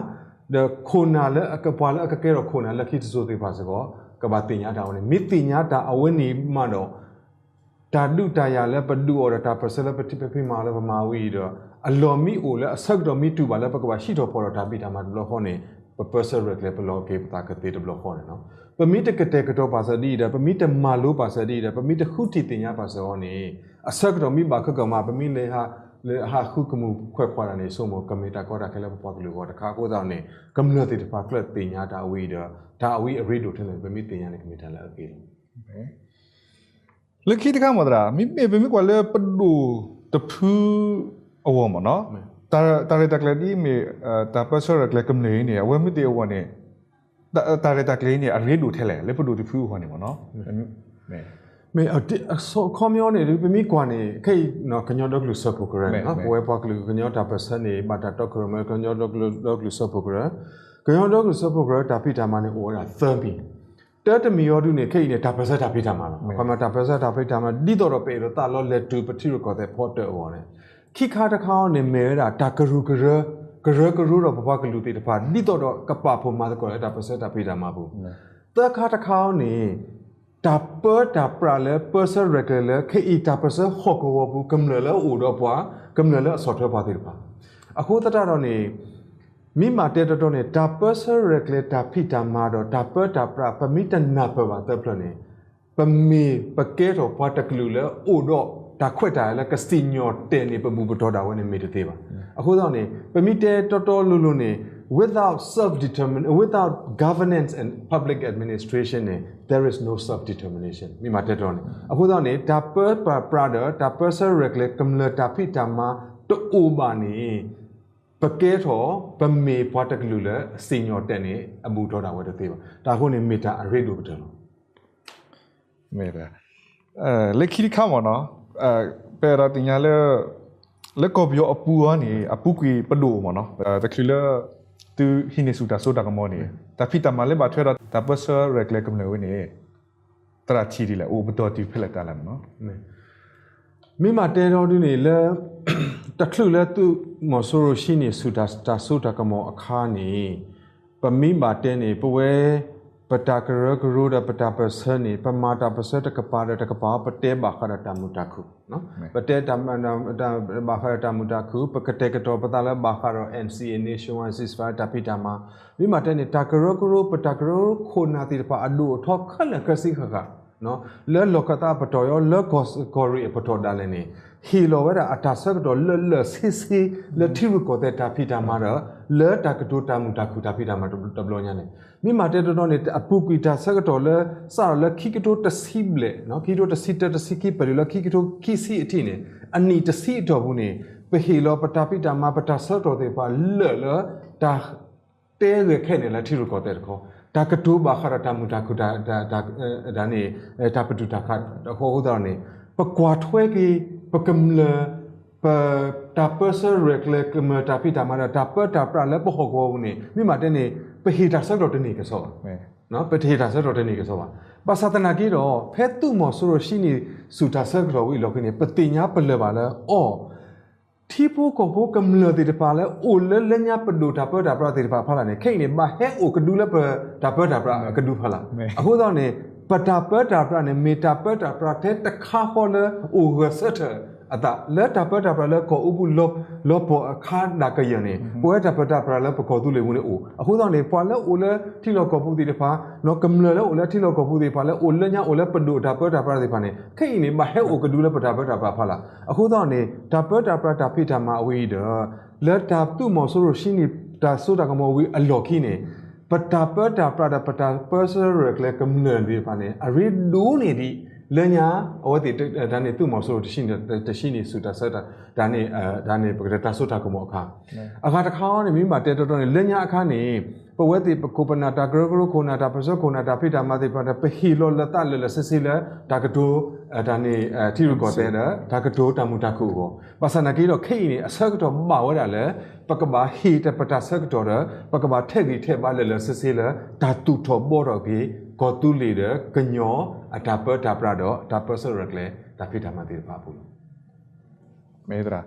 ဒီးခိၣ်နၢ်လၢအကပှၤလၢအကကဲထီၣ်ခိၣ်နၢ်လၢခံတစိၤသ့ၣ်တဖၣ်စ့ၢ်ကီး ကဘၣ်သ့ၣ်ညါတၢ်အဝဲန့ၣ်. မ့ၢ်သ့ၣ်ညါတၢ်အဝဲန့ၣ်မးဒီး တၢ်ဒုးတၢ်ယၤလၢပဒုးအီၤဒီး တၢ်ပၢၢ်ဆၢလၢပထံၣ်ပဖံးမၤအီၤလၢပမၤဝံၤအံၤဒီး အလီၢ်မ့ၢ်အိၣ်လၢအဆၢကတီၢ်မ့ၢ်တုၤဘၣ်လၢပကဘၣ်ဟံးထီၣ်ဖီၣ်ဒီးတၢ်ဖံးတၢ်မၤတဘျီဃီန့ၣ် ပပၢဆှၢရဲၣ်ကျဲၤပလီၢ်က့ၤပသးကသ့တဘျီဃီန့ၣ်လီၤ. ပမ့ၢ်တကတဲာ်ကတီၤပာ်စၢၤဒ်အံၤဒီး ပမ့ၢ်တမၤလိပာ်စၢၤဒ်အံၤဒီး ပမ့ၢ်တဃုထံၣ်သ့ၣ်ညါပာ်စၢၤအီၤန့ၣ် အဆၢကတီၢ်မ့ၢ်ဘၣ်ခဲကမး ပမ့ၢ်လဲၤ လဲၤဟးဃုကမူၣ်ခွဲးခွါတၢ်န့ၣ် ဆိကမိၣ်ကမ့ၢ်တၢ်ကီတၢ်ခဲလၢပပှၤကလုာ်အဂီၢ်တခါအဃိသတးန့ၣ် ကမျၢၢ်သ့ၣ်တဖၣ်ကျၢၢ်သ့ၣ်ညါတၢ်အဝဲအံၤဒီး တၢ်အဝဲအံၤအရ့ဒိၣ်ထဲလဲၣ် ပမ့ၢ်သ့ၣ်ညါန့ၣ် ကမ့ၢ်တၢ်လၢအဂ့ၤလီၤ. လၢခံတခါမ့ၢ်သရၣ် မ့မ့ၢ်ပမ့ၢ်ကွၢ်လၢပဒိၣ်တဖုအဂီၢ်မ့ၢ်နီၤ တၢ်ရဲၣ်တၢ်ကျဲၤဒ်မ့ၢ် တၢ်ပၢဆှၢရဲၣ်ကျဲၤကမျၢၢ်အံၤန့ၣ် အဝဲမ့ၢ်သ့ၣ်အဂီၢ်န့ၣ် တၢ်ရဲၣ်တၢ်ကျဲၤအံၤန့ၣ် အရ့ဒိၣ်ထဲလဲၣ် လၢပဒိၣ်တဖုအဂီၢ်န့ၣ်မ့ၢ်နီၤ မ့ၢ် အခီပညီန့ၣ် ပမ့ၢ်ကွၢ်န့ၣ် ခဲအံၤ ကညီဒီကလုာ်စၢဖှိၣ်ကရၢန့ၣ် ပဝဲပှၤကလုာ်ကညီတၢ်ပၢၢ်ဆၢန့ၣ် ဘၣ်တၢ်တီခိၣ်ရိၣ်မဲ ကညီဒီကလုာ်စၢဖှိၣ်ကရၢ ကညီဒီကလုာ်စၢဖှိၣ်ကရၢ တၢ်ဖံးတၢ်မၤန့ၣ် အိၣ်ဝဲဒၣ်သၢမံၤ တၢတမံၤအံၤဒုန့ၣ် ခဲအံၤန့ၣ် တၢ်ပၢၢ်ဆၢတၢ်ဖံးတၢ်မၤလီၤ. အခီပညီတၢ်ပၢၢ်ဆၢတၢ်ဖံးတၢ်မၤ ဒ်သိးဒီးပအဲၣ်ဒိးသးလီလဲၤတုၤပထံရူၢ်ကီၢ်သဲးဖီတၢၣ်အဂီၢ်န့ၣ် ခံခါတခါအံၤန့ၣ် မ့ၢ်ဝဲဒၣ်တၢ်ကရူၢ်ကရၢ ကရၢကရိဒီးပပှၤကလုာ်သ့ၣ်တဖၣ် ဒ်သိးဒီးကပာ်ဖှိၣ်မၤသကိးလၢတၢ်ပၢၢ်ဆၢတၢ်ဖံးတၢ်မၤပူၤ သၢခါတခါအံၤန့ၣ် တၢ်ပၢတၢ်ပြးလၢပၢဆှၢရဲၣ်ကျဲၤလၢ ခဲအံၤတၢ်ပၢၢ်ဆှၢဟီၣ်ကဝီၤပူၤ ကမျၢၢ်လၢအအိၣ်ဒီးပှၤ ကမျၢၢ်လၢအဆီၣ်ထွဲပှၤသ့ၣ်တဖၣ် အဃိသတးဒီးန့ၣ် မ့ၢ်မၤတဲတီတီန့ၣ် တၢ်ပၢဆှၢရဲၣ်ကျဲၤတၢ်ဖံးတၢ်မၤဒီးတၢ်ပၢတၢ်ပြး ပမ့ၢ်တနၢ်ပၢၢ်ဘၣ်သၢဖျၢၣ်န့ၣ် ပမ့ၢ်ပကဲထီၣ်ပှၤတကလုာ်လၢအိၣ်ဒီးတၢ်ခွဲးတၢ်ယာ်လၢကစံၣ်ညီၣ်တဲာ်န့ၢ်ပဘူၣ်ပတီၢ်ဒၣ်ဝဲန့ၣ်မ့ၢ်တသ့ဘၣ်. အဃိသတးန့ၣ် ပမ့ၢ်တဲတီတီလိၤလိၤန့ၣ် without self determin without governance and public administration န့ၣ် there is no self determination မ့ၢ်မၤတဲတီတီန့ၣ် အဃိသတးန့ၣ် တၢ်ပၢတၢ်ပြးဒီး တၢ်ပၢဆှၢရဲၣ်ကျဲၤကမျၢၢ်တၢ်ဖံးတၢ်မၤတအိၣ်ဘၣ်န့ၣ် ပကဲထီၣ် ပမ့ၢ်ပှၤတကလုာ်လၢစံၣ်ညီၣ်တဲာ်န့ၢ်အဘူၣ်တီၢ်ဒၣ်ဝဲတသ့ဘၣ်. တၢ်အဃိန့ၣ်မ့ၢ်တၢ်အရ့ဒိၣ်ကတၢၢ်လီၤ. လၢခံတခါမ့ၢ်နီၤ ပအဲၣ်ဒိးသ့ၣ်ညါလၢ လၢကီၢ်ပယီၤအပူၤအံၤန့ၣ် အပူၤကွံာ်ပဒိၣ်မ့ၢ်နီၤ တချုးလၢ သုဟံးန့ၢ်ဆူၣ်တၢ်စိတၢ်ကမီၤန့ၣ် တၢ်ဖံးတၢ်မၤလၢဘၣ်ထွဲဒီးတၢ်ပၢဆှၢရဲၣ်ကျဲၤကမျၢၢ်ဝဲန့ၣ် သရၣ်ထံၣ်ဒ်လဲၣ် အိၣ်ပတီၢ်တုၤဖဲလဲၣ်တၢ်လဲၣ်မ့ၢ်နီၤ မ့ၢ်မၤတဲဒီဒုန့ၣ်လၢ တချုးလၢသုးမီၤစိရိၤဟံးန့ၢ်ဆူၣ်တၢ်စိတၢ်ကမီၤအခါန့ၣ် ပမ့ၢ်ဘၣ်တဲန့ၣ် ပဝဲ ပတၢ်ကရၢကရိဒီးပတၢ်ပၢၢ်ဆၢန့ၣ် ပမၤတၢ်ပၢၢ်ဆၢတကပၤဒီးတကပၤ ပတဲဘၣ်ဃးဒီးတၢ်မုာ်တၢ်ခုၣ် ပတဲ ဘၣ်ဃးဒီးတၢ်မုာ်တၢ်ခုၣ် ပကတဲာ်ကတီၤပသးလၢဘၣ်ဃးဒီး NCA Nationwide Ceasefire တၢ်ဖံးတၢ်မၤ မ့ၢ်မၤတဲန့ၣ် တၢ်ကရၢကရိ ပတၢ်ကရၢကရိခိၣ်နၢ်သ့ၣ်တဖၣ်အဒိၣ်အထီခဲလၢာ်ခဲဆ့ဃၣ်ဃၣ် လၢလီၢ်ခၢၣ်သးအပတီၢ်ယီၤ လၢကီၢ်ရ့ၣ်အပတီၢ်ဒၣ်လဲာ်န့ၣ် ဟ့ၣ်လီၤဝဲဒၣ်အတၢ်ဆၢကတီၢ်လၢာ်လၢာ်ဆ့ဆ့ လၢထံရူၢ်ကီၢ်သဲးတၢ်ဖံးတၢ်မၤဒီး လၢတၢ်ကတိၤတၢ်မုာ်တၢ်ခုၣ်တၢ်ဖံးတၢ်မၤတဘျီညါန့ၣ် မ့ၢ်မၤတဲတီတီန့ၣ် အပူၤကွံာ်တၢ်ဆၢကတီၢ်လၢ စးထီၣ်လၢခံကထိတဆံဘျဲၣ် ခံကထိတဆံတၢ တဆံခံ ပတုၤလၢခံကထိခံဆံအထံးန့ၣ် အနံၣ်တဆံအတီၢ်ပူၤန့ၣ် ပဟ့ၣ်လီၤပတၢ်ဖံးတၢ်မၤ ပတၢ်ဆၢကတီၢ်သ့ၣ်တဖၣ်လၢာ်လၢ တၢ် တဲဂဲၤခဲန့ၣ်လၢထံရူၢ်ကီၢ်သဲးတခီ, တၢ်ကတိၤဘၣ်ဃးဒီးတၢ်မုာ်တၢ်ခုၣ် တၢ်န့ၣ် တၢ်ပတုာ်တၢ်ခးတခီအဃိသတးန့ၣ် ပကွၢ်ထွဲက့ၤ ပကမျၢၢ် ပ တၢ်ပၢဆှၢရဲၣ်ကျဲၤကမျၢၢ်တၢ်ဖံးတၢ်မၤဒီး တၢ်ပၢတၢ်ပြးလၢပဟီၣ်ကဝီၤပူၤန့ၣ် မ့ၢ်မၤတဲန့ၣ် ပဟ့ၣ်တၢ်ဆၢကတီၢ်တန့ၢ်ကစီၣ်ဘၣ်. ပတဟ့ၣ်တၢ်ဆၢကတီၢ်တန့ၢ်ကစီၣ်ဘၣ်. ဘၣ်ဆၣ်သနာ်က့ဒီး ဖဲသုးမီၤစိရိၤဟံးန့ၢ်ဆူၣ်တၢ်ဆၢကတီၢ်ဝံၤအလီၢ်ခံန့ၣ် ပသ့ၣ်ညါပလၢၢ်ဘၣ်လၢ အီ ထံဖိကီၢ်ဖိကမျၢၢ်သ့ၣ်တဖၣ်လၢအိၣ်လၢလၢညါပဒိၣ်တၢ်ပၢတၢ်ပြးသ့ၣ်တဖၣ်အဖီလာ်န့ၣ် ခဲအံၤန့ၣ် ဘၣ်ဟဲအိၣ်ကဒုလၢပတၢ်ပၢတၢ်ပြးအကဒုဖီလာ်. အဃိသတးန့ၣ် ပတၢ်ပၢတၢ်ပြးန့ၣ် မ့ၢ်တၢ်ပၢတၢ်ပြးထဲတခါဃီလၢအိၣ်ဂၢၢ်ဆၢထၢၣ်အသး လၢတၢ်ပၢတၢ်ပြးလၢကီၢ်အိပူၤ လီၤပှီၢ်အခါဒၣ်ကယၢၢ်န့ၣ် ပဝဲတၢ်ပၢတၢ်ပြးလၢပကီၢ်သူလ့ၤပူၤန့ၣ်အိၣ်. အဃိသတးန့ၣ် ပှၤလၢအိၣ်လၢထံလီၢ်ကီၢ်ပူၤသ့ၣ်တဖၣ် ကမျၢၢ်လၢအိၣ်လၢထံလီၢ်ကီၢ်ပူၤသ့ၣ်တဖၣ်လၢအိၣ်လၢညါအိၣ်လၢပဒိၣ်တၢ်ပၢတၢ်ပြးသ့ၣ်တဖၣ်န့ၣ် ခဲအံၤန့ၣ် ဘၣ်ဟဲအိၣ်ကဒုလၢပတၢ်ပၢတၢ်ပြးအဖီလာ်. အဃိသတးန့ၣ် တၢ်ပၢတၢ်ပြးတၢ်ဖံးတၢ်မၤအဝဲအံၤဒီး လၢတၢ်သုးမီၤစိရိၤဟံးန့ၢ်တၢ်စိတၢ်ကမီၤဝံၤအလီၢ်ခံန့ၣ် ပတၢ်ပၢတၢ်ပြးဒီးပတၢ်ပၢဆှၢရဲၣ်ကျဲၤကမျၢၢ်သ့ၣ်တဖၣ်န့ၣ် အရ့ဒိၣ်န့ၢ်ဒံး လၢညါအဝဲသ့ၣ်တၢ်န့ၣ် သုးမီၤစိရိၤတဟံးန့ၢ်ဆူၣ်တၢ်ဆၢ တၢ်န့ၣ် တၢ်န့ၣ်ပကတဲတၢ်စိတၢ်ကမီၤအခါ အဂၤတခါန့ၣ် မ့ၢ်မၤတဲတီတီန့ၣ် လၢညါအခါန့ၣ် ပဝဲသ့ၣ်ပခိၣ်ပနၢ် တၢ်ကရၢကရိခိၣ်နၢ် တၢ်ပၢၢ်ဆၢခိၣ်နၢ် တၢ်ဖံးတၢ်မၤသ့ၣ်တဖၣ်န့ၣ် ပဟ့ၣ်လီၤလၢသးလၢာ်လၢာ်ဆ့ဆ့လၢ တၢ်ကတိၤ တၢ်န့ၣ် ထံရူၢ်ကီၢ်သဲးဒီး တၢ်ကတိၤတၢ်မုာ်တၢ်ခုၣ်အဂီၢ်, ဘၣ်ဆၣ်သနာ်က့ဒီး ခဲအံၤန့ၣ် အဆၢကတီၢ်ဘၣ်ဝဲဒၣ်လၢ ပကဘၣ်ဟ့ၣ်တၢ်ပတၢ်ဆၢကတီၢ်ဒီး ပကဘၣ်ထဲးဂံၢ်ထဲးဘါလၢာ်လၢာ်ဆ့ဆ့လၢ တၢ်သူၣ်ထီၣ်ဘှီထီၣ်က့ၤ ကီၢ်သူလ့ၤဒီးကညီအတၢ်ပၢတၢ်ပြးဒီး တၢ်ပၢဆှၢရဲၣ်ကျဲၤ တၢ်ဖံးတၢ်မၤသ့ၣ်တဖၣ်အပူၤလီၤ. မ့ၢ်သရၣ်,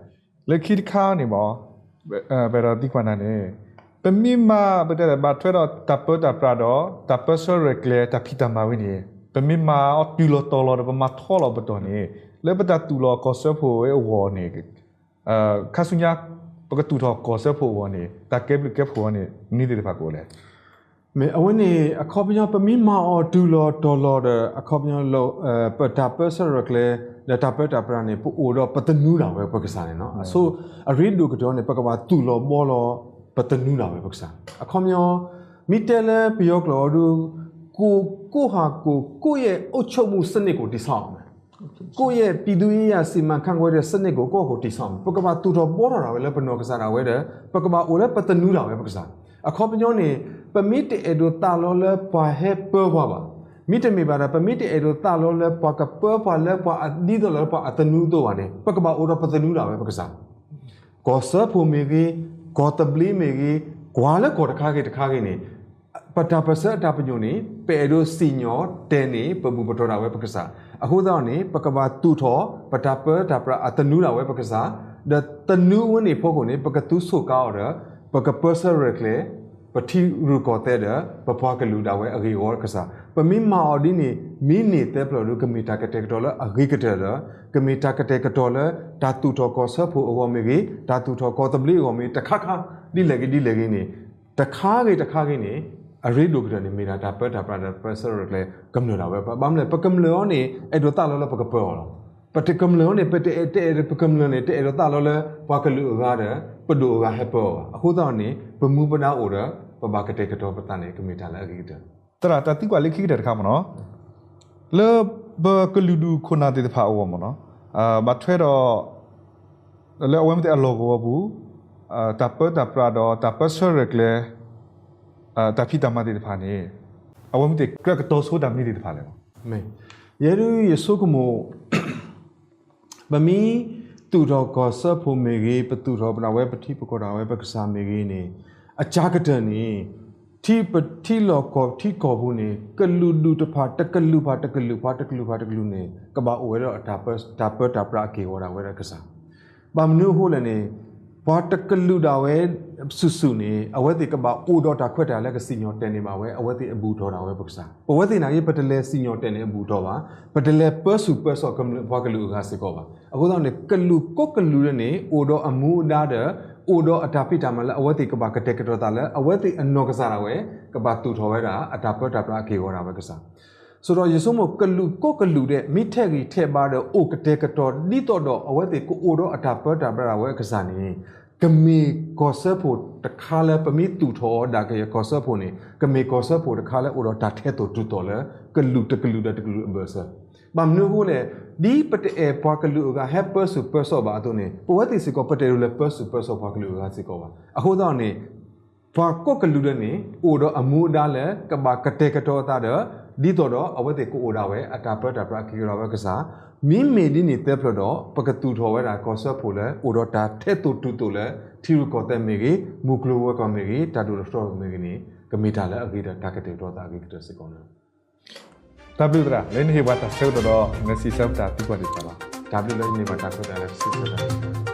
လၢခံတခါန့ၣ်မ့ၢ် ပအဲၣ်ဒိးသံကွၢ်နၤန့ၣ် ပမ့ၢ်မၤ ပတဲဘၣ်ထွဲဒီးတၢ်ပၢတၢ်ပြးဒီး တၢ်ပၢဆှၢရဲၣ်ကျဲၤ တၢ်ဖံးတၢ်မၤဝဲန့ၣ် ပမ့ၢ်မၤအီၤတုၤလီၤတီၤလီၤဒီး ပမၤထီလီၤပတီၢ်န့ၣ် လၢပတၢ်သူၣ်လီၤကီၢ်စၢဖှိၣ်ဝဲအဂီၢ်န့ၣ် ခါဆူညါ ပကသူၣ်ထီၣ်ကီၢ်စၢဖှိၣ်အဂီၢ်န့ၣ် တၢ်ကဲဘျုးကဲဖှိၣ်အီၤန့ၣ် မနုၤသ့ၣ်တဖၣ်ကအိၣ်လဲၣ်. မ့ၢ်အဝဲန့ၣ် အခီပညီ ပမ့ၢ်မၤအီၤတုၤလီၤတီၤလီၤဒီး အခီပညီ ပတၢ်ပၢဆှၢရဲၣ်ကျဲၤ ဒီးတၢ်ပၢတၢ်ပြးန့ၣ် ပအိၣ်ဒီးပသနူဒၣ်ဝဲပကစၢ်န့ၣ်လီၤ. အဆိ အရ့ဒိၣ်ကတၢၢ်န့ၣ် ပကဘၣ်သူၣ်လီၤဘှီလီၤ ပသနူဒၣ်ဝဲပကစၢ်. အခီပညီ မ့ၢ်တဲလၢပယီၤကျိာ်အီၤဒု ကိုယ့် ကိုယ့်ဟာကိုယ် ကိုယ့်ရဲ့အုပ်ချုပ်မှုစနစ်ကို တည်ဆောက်ရမယ်. ကိုယ့်ရဲ့ပြည်သူ့ရေးရာစီမံခန့်ခွဲတဲ့စနစ်ကို ကိုယ့်ကိုယ်တည်ဆောက်ရမယ်. ပကဘၣ်သူၣ်ထီၣ်ဘှီထီၣ်ဒၣ်ဝဲလၢပနီၢ်ကစၢ်ဒၣ်ဝဲဒီး ပကဘၣ်အိၣ်လၢပသနူဒၣ်ဝဲပကစၢ်. အခီပညီန့ၣ် ပမ့ၢ်တအဲၣ်ဒိးသးလီလၢပှၤဟဲပၢပှၤဘၣ်. မ့တမ့ၢ်ဘၣ်ဒီး ပမ့ၢ်တအဲၣ်ဒိးသးလီလၢပှၤကပၢပှၤလၢပှၤအဒ်သိးလၢပှၤအသနူအသိးဘၣ်န့ၣ် ပကဘၣ်အိၣ်ဒီးပသနူဒၣ်ဝဲပကစၢ်. ကီၢ်စၢဖှိၣ်မ့ၢ်ဂ့ၤ, ကီၢ်သဘျ့မ့ၢ်ဂ့ၤ, ကွၢ်လၢကီၢ်တခါဂ့ၤတခါဂ့ၤန့ၣ် ပတၢ်ပၢၢ်ဆၢအတၢ်ပညိၣ်န့ၣ် ပအဲၣ်ဒိးစံၣ်ညီၣ်တဲာ်န့ၢ် ပဘူၣ်ပတီၢ်ဒၣ်ဝဲပကစၢ်. အဃိသတးန့ၣ် ပကဘၣ်သူၣ်ထီၣ် ပတၢ်ပၢတၢ်ပြးအသနူဒၣ်ဝဲပကစၢ်, ဒီးသနူဝဲန့ၣ်ဖီခိၣ်န့ၣ် ပကသူဆိးကါအီၤဒီး ပကပၢဆှၢရဲၣ်ကျဲၤ ပထံရူၢ်ကီၢ်သဲးဒီး ပပှၤကလုာ်ဒၣ်ဝဲအဂ့ၢ်အဝီတကစၢ်. ပမ့ၢ်မၤအီၤဒ်န့ၣ် မ့ၢ်န့ၢ်သၢဖျၢၣ်ဒီး ကမ့ၢ်တၢ်ကတဲာ်ကတီၤလၢအဂ့ၤကတၢၢ်ဒီး ကမ့ၢ်တၢ်ကတဲာ်ကတီၤလၢ တၢ်သူၣ်ထီၣ်ကီၢ်စၢဖှိၣ်အဂီၢ်မ့ၢ်ဂ့ၤ, တၢ်သူၣ်ထီၣ်ကီၢ်သဘျ့အဂီၢ်မ့ၢ်ဂ့ၤ တခါခါ ဒ်လဲၣ်ဂ့ၤဒ်လဲၣ်ဂ့ၤန့ၣ် တခါဂ့ၤတခါဂ့ၤန့ၣ် အရ့ဒိၣ်ကတၢၢ်န့ၣ် မ့ၢ်ဒၣ်တၢ်ပၢတၢ်ပြးဒီးပၢဆှၢရဲၣ်ကျဲၤကမျၢၢ်ဒၣ်ဝဲပှၤ. ဘၣ်မနုၤလဲၣ် ပကမျၢၢ်အီၤန့ၣ် အဲၣ်ဒိးသးလီလၢပကပၢအီၤလီၤ. ပတကမျၢၢ်အီၤန့ၣ် ပတအဲၣ် တအဲၣ်ဒိးပကမျၢၢ်န့ၣ် တအဲၣ်ဒိးသးလီလၢ ပှၤကလုာ်အဂၤဒီး ပဒိၣ်အဂၤဟဲပၢအီၤဘၣ်. အဃိသတးန့ၣ် ပမူပဒါအိၣ်ဒီး ပဘၣ်ကတဲာ်ကတီၤပသးန့ၣ် ကမ့ၢ်တၢ်လၢအဂ့ၤကတၢၢ်. သရၣ် တၢ်သံကွၢ်လၢခံကတၢၢ်တခါမ့ၢ်နီၤ လၢပကလုာ်ဒူၣ်ခိၣ်နၢ်သ့ၣ်တဖၣ်အဂီၢ်မ့ၢ်နီၤ ဘၣ်ထွဲဒီး လၢအဝဲမ့ၢ်သ့ၣ်အလီၢ်ကဝီၤပူၤ တၢ်ပၢတၢ်ပြးဒီးတၢ်ပၢဆှၢရဲၣ်ကျဲၤ တၢ်ဖံးတၢ်မၤသ့ၣ်တဖၣ်န့ၣ် အဝဲမ့ၢ်သ့ၣ်ကြၢးကတီၤဆိတၢ်မနုၤသ့ၣ်တဖၣ်လဲၣ်. ယဲဒၣ်ယဆိကမိၣ် ပမ့ၢ်သူၣ်ထီၣ်ကီၢ်စၢဖှိၣ်မ့ၢ်ဂ့ၤ, ပသူၣ်ထီၣ်ပဒၣ်ဝဲပထံပကီၢ်ဒၣ်ဝဲပကစၢ်မ့ၢ်ဂ့ၤန့ၣ် အကါကတၢၢ်န့ၣ် ထံပထံလီၢ်ကီၢ်ထံကီၢ်ပူၤန့ၣ် ကလုာ်ဒူၣ်တဖၣ် တကလုာ်ဖၣ်တကလုာ်ဖၣ်တကလုာ်ဖၣ်တကလုာ်န့ၣ် ကဘၣ်အိၣ်ဝဲဒီးတၢ်ပၢတၢ်ပြးအက့ၢ်အဂီၤဒၣ်ဝဲဒီးကစၢ်. ဘၣ်မနုၤအဃိလဲၣ်န့ၣ် ပှၤတကလုာ်ဒၣ်ဝဲစုာ်စုာ်န့ၣ် အဝဲသ့ၣ်ကဘၣ်အိၣ်ဒီးတၢ်ခွဲးတၢ်ယာ်လၢကစံၣ်ညီၣ်တဲာ်န့ၢ်ဘၣ်ဝဲ အဝဲသ့ၣ်အဘူၣ်ထီၣ်ဒၣ်ဝဲပကစၢ်. ပဝဲသ့ၣ်နာ်က့ ပတလဲၤစံၣ်ညီၣ်တဲာ်န့ၢ်အဘူၣ်ထီၣ်ဘၣ်, ပတလဲၤပၢဆူၣ်ပၢစိးကမျၢၢ်ပှၤကလုာ်အဂၤစ့ၢ်ကီးဘၣ်. အဃိသတးန့ၣ် ကလုာ်ကိးကလုာ်ဒၣ်န့ၣ် အိၣ်ဒီးအမူအဒါဒီး အိၣ်ဒီးအတၢ်ဖံးတၢ်မၤလၢအဝဲသ့ၣ်ကဘၣ်ကတဲာ်ကတီၤသးလၢ အဝဲသ့ၣ်အနီၢ်ကစၢ်ဒၣ်ဝဲ ကဘၣ်သူၣ်ထီၣ်ဝဲဒၣ် အတၢ်ပၢတၢ်ပြးအက့ၢ်အဂီၤဒၣ်ဝဲကစၢ်. ဆိဒီးယဆိကမိၣ်ကလုာ်ကိးကလုာ်ဒၣ် မ့ၢ်ထဲးဂံၢ်ထဲးဘါဒီးအိၣ်ကတဲာ်ကတီၤဒ်သိးဒီး အဝဲသ့ၣ်ကအိၣ်ဒီးအတၢ်ပၢတၢ်ပြးဒၣ်ဝဲအကစၢ်န့ၣ် ကမ့ၢ်ကီၢ်စၢဖှိၣ်တခါလၢပမ့ၢ်သူၣ်ထီၣ်အီၤဒၣ်ကယဲၢ်ကီၢ်စၢဖှိၣ်န့ၣ် ကမ့ၢ်ကီၢ်စၢဖှိၣ်တခါလၢအိၣ်ဒီးတၢ်ထဲသိးတုၤသိးလၢ ကလုာ်တကလုာ်ဒီးတကလုာ်အဘၢၣ်စၢၤ. ဘၣ်မနုၤအဃိလဲၣ်, ဒ်ပတအဲၣ်ပှၤကလုာ်အဂၤဟဲပၢဆူၣ်ပၢစိးဘၣ်အသိးန့ၣ် ပဝဲသ့ၣ်စ့ၢ်ကီး ပတအဲၣ်ဒိးလဲၤပၢဆူၣ်ပၢစိးပှၤကလုာ်အဂၤစ့ၢ်ကီးဘၣ်. အဃိသတးန့ၣ် ပှၤကိးကလုာ်ဒၣ်န့ၣ် အိၣ်ဒီးအမူအဒါလၢ ကဘၣ်ကတဲာ်ကတီၤအသးဒီး ဒ်သိးဒီး အဝဲသ့ၣ်ကအိၣ်ဒၣ်ဝဲအတၢ်ပၢတၢ်ပြးအက့ၢ်အဂီၤဒၣ်ဝဲကစၢ်. မ့မ့ၢ်ဒ်န့ၣ်သၢဖျၢၣ်ဒီး ပကသူၣ်ထီၣ်ဝဲဒၣ်ကီၢ်စၢဖှိၣ်လၢ အိၣ်ဒီးတၢ်ထဲသိးတုၤသိးလၢ ထံရူၢ်ကီၢ်သဲးမ့ၢ်ဂ့ၤ, မုၢ်ကျိၤဝဲၤကွာ်မ့ၢ်ဂ့ၤ, တၢ်ဒိၣ်ထီၣ်ထီထီၣ်မ့ၢ်ဂ့ၤန့ၣ် ကမ့ၢ်တၢ်လၢအဂ့ၤဒီးတၢ်ကတဲာ်ကတီၤသးအဂ့ၤကတၢၢ်စ့ၢ်ကီးန့ၣ်လီၤ. တၢ်ဘျုးသရၣ် လၢနဟ့ၣ်ပှၤတၢ်ဆၢကတီၢ်ဒီး နစံးဆၢပတၢ်သံကွၢ်သ့ၣ်တဖၣ်လီၤ. တၢ်ဘျုးလၢနဟ့ၣ်ပှၤတၢ်ခွဲးတၢ်ယာ်လၢပစံးဆၢတၢ်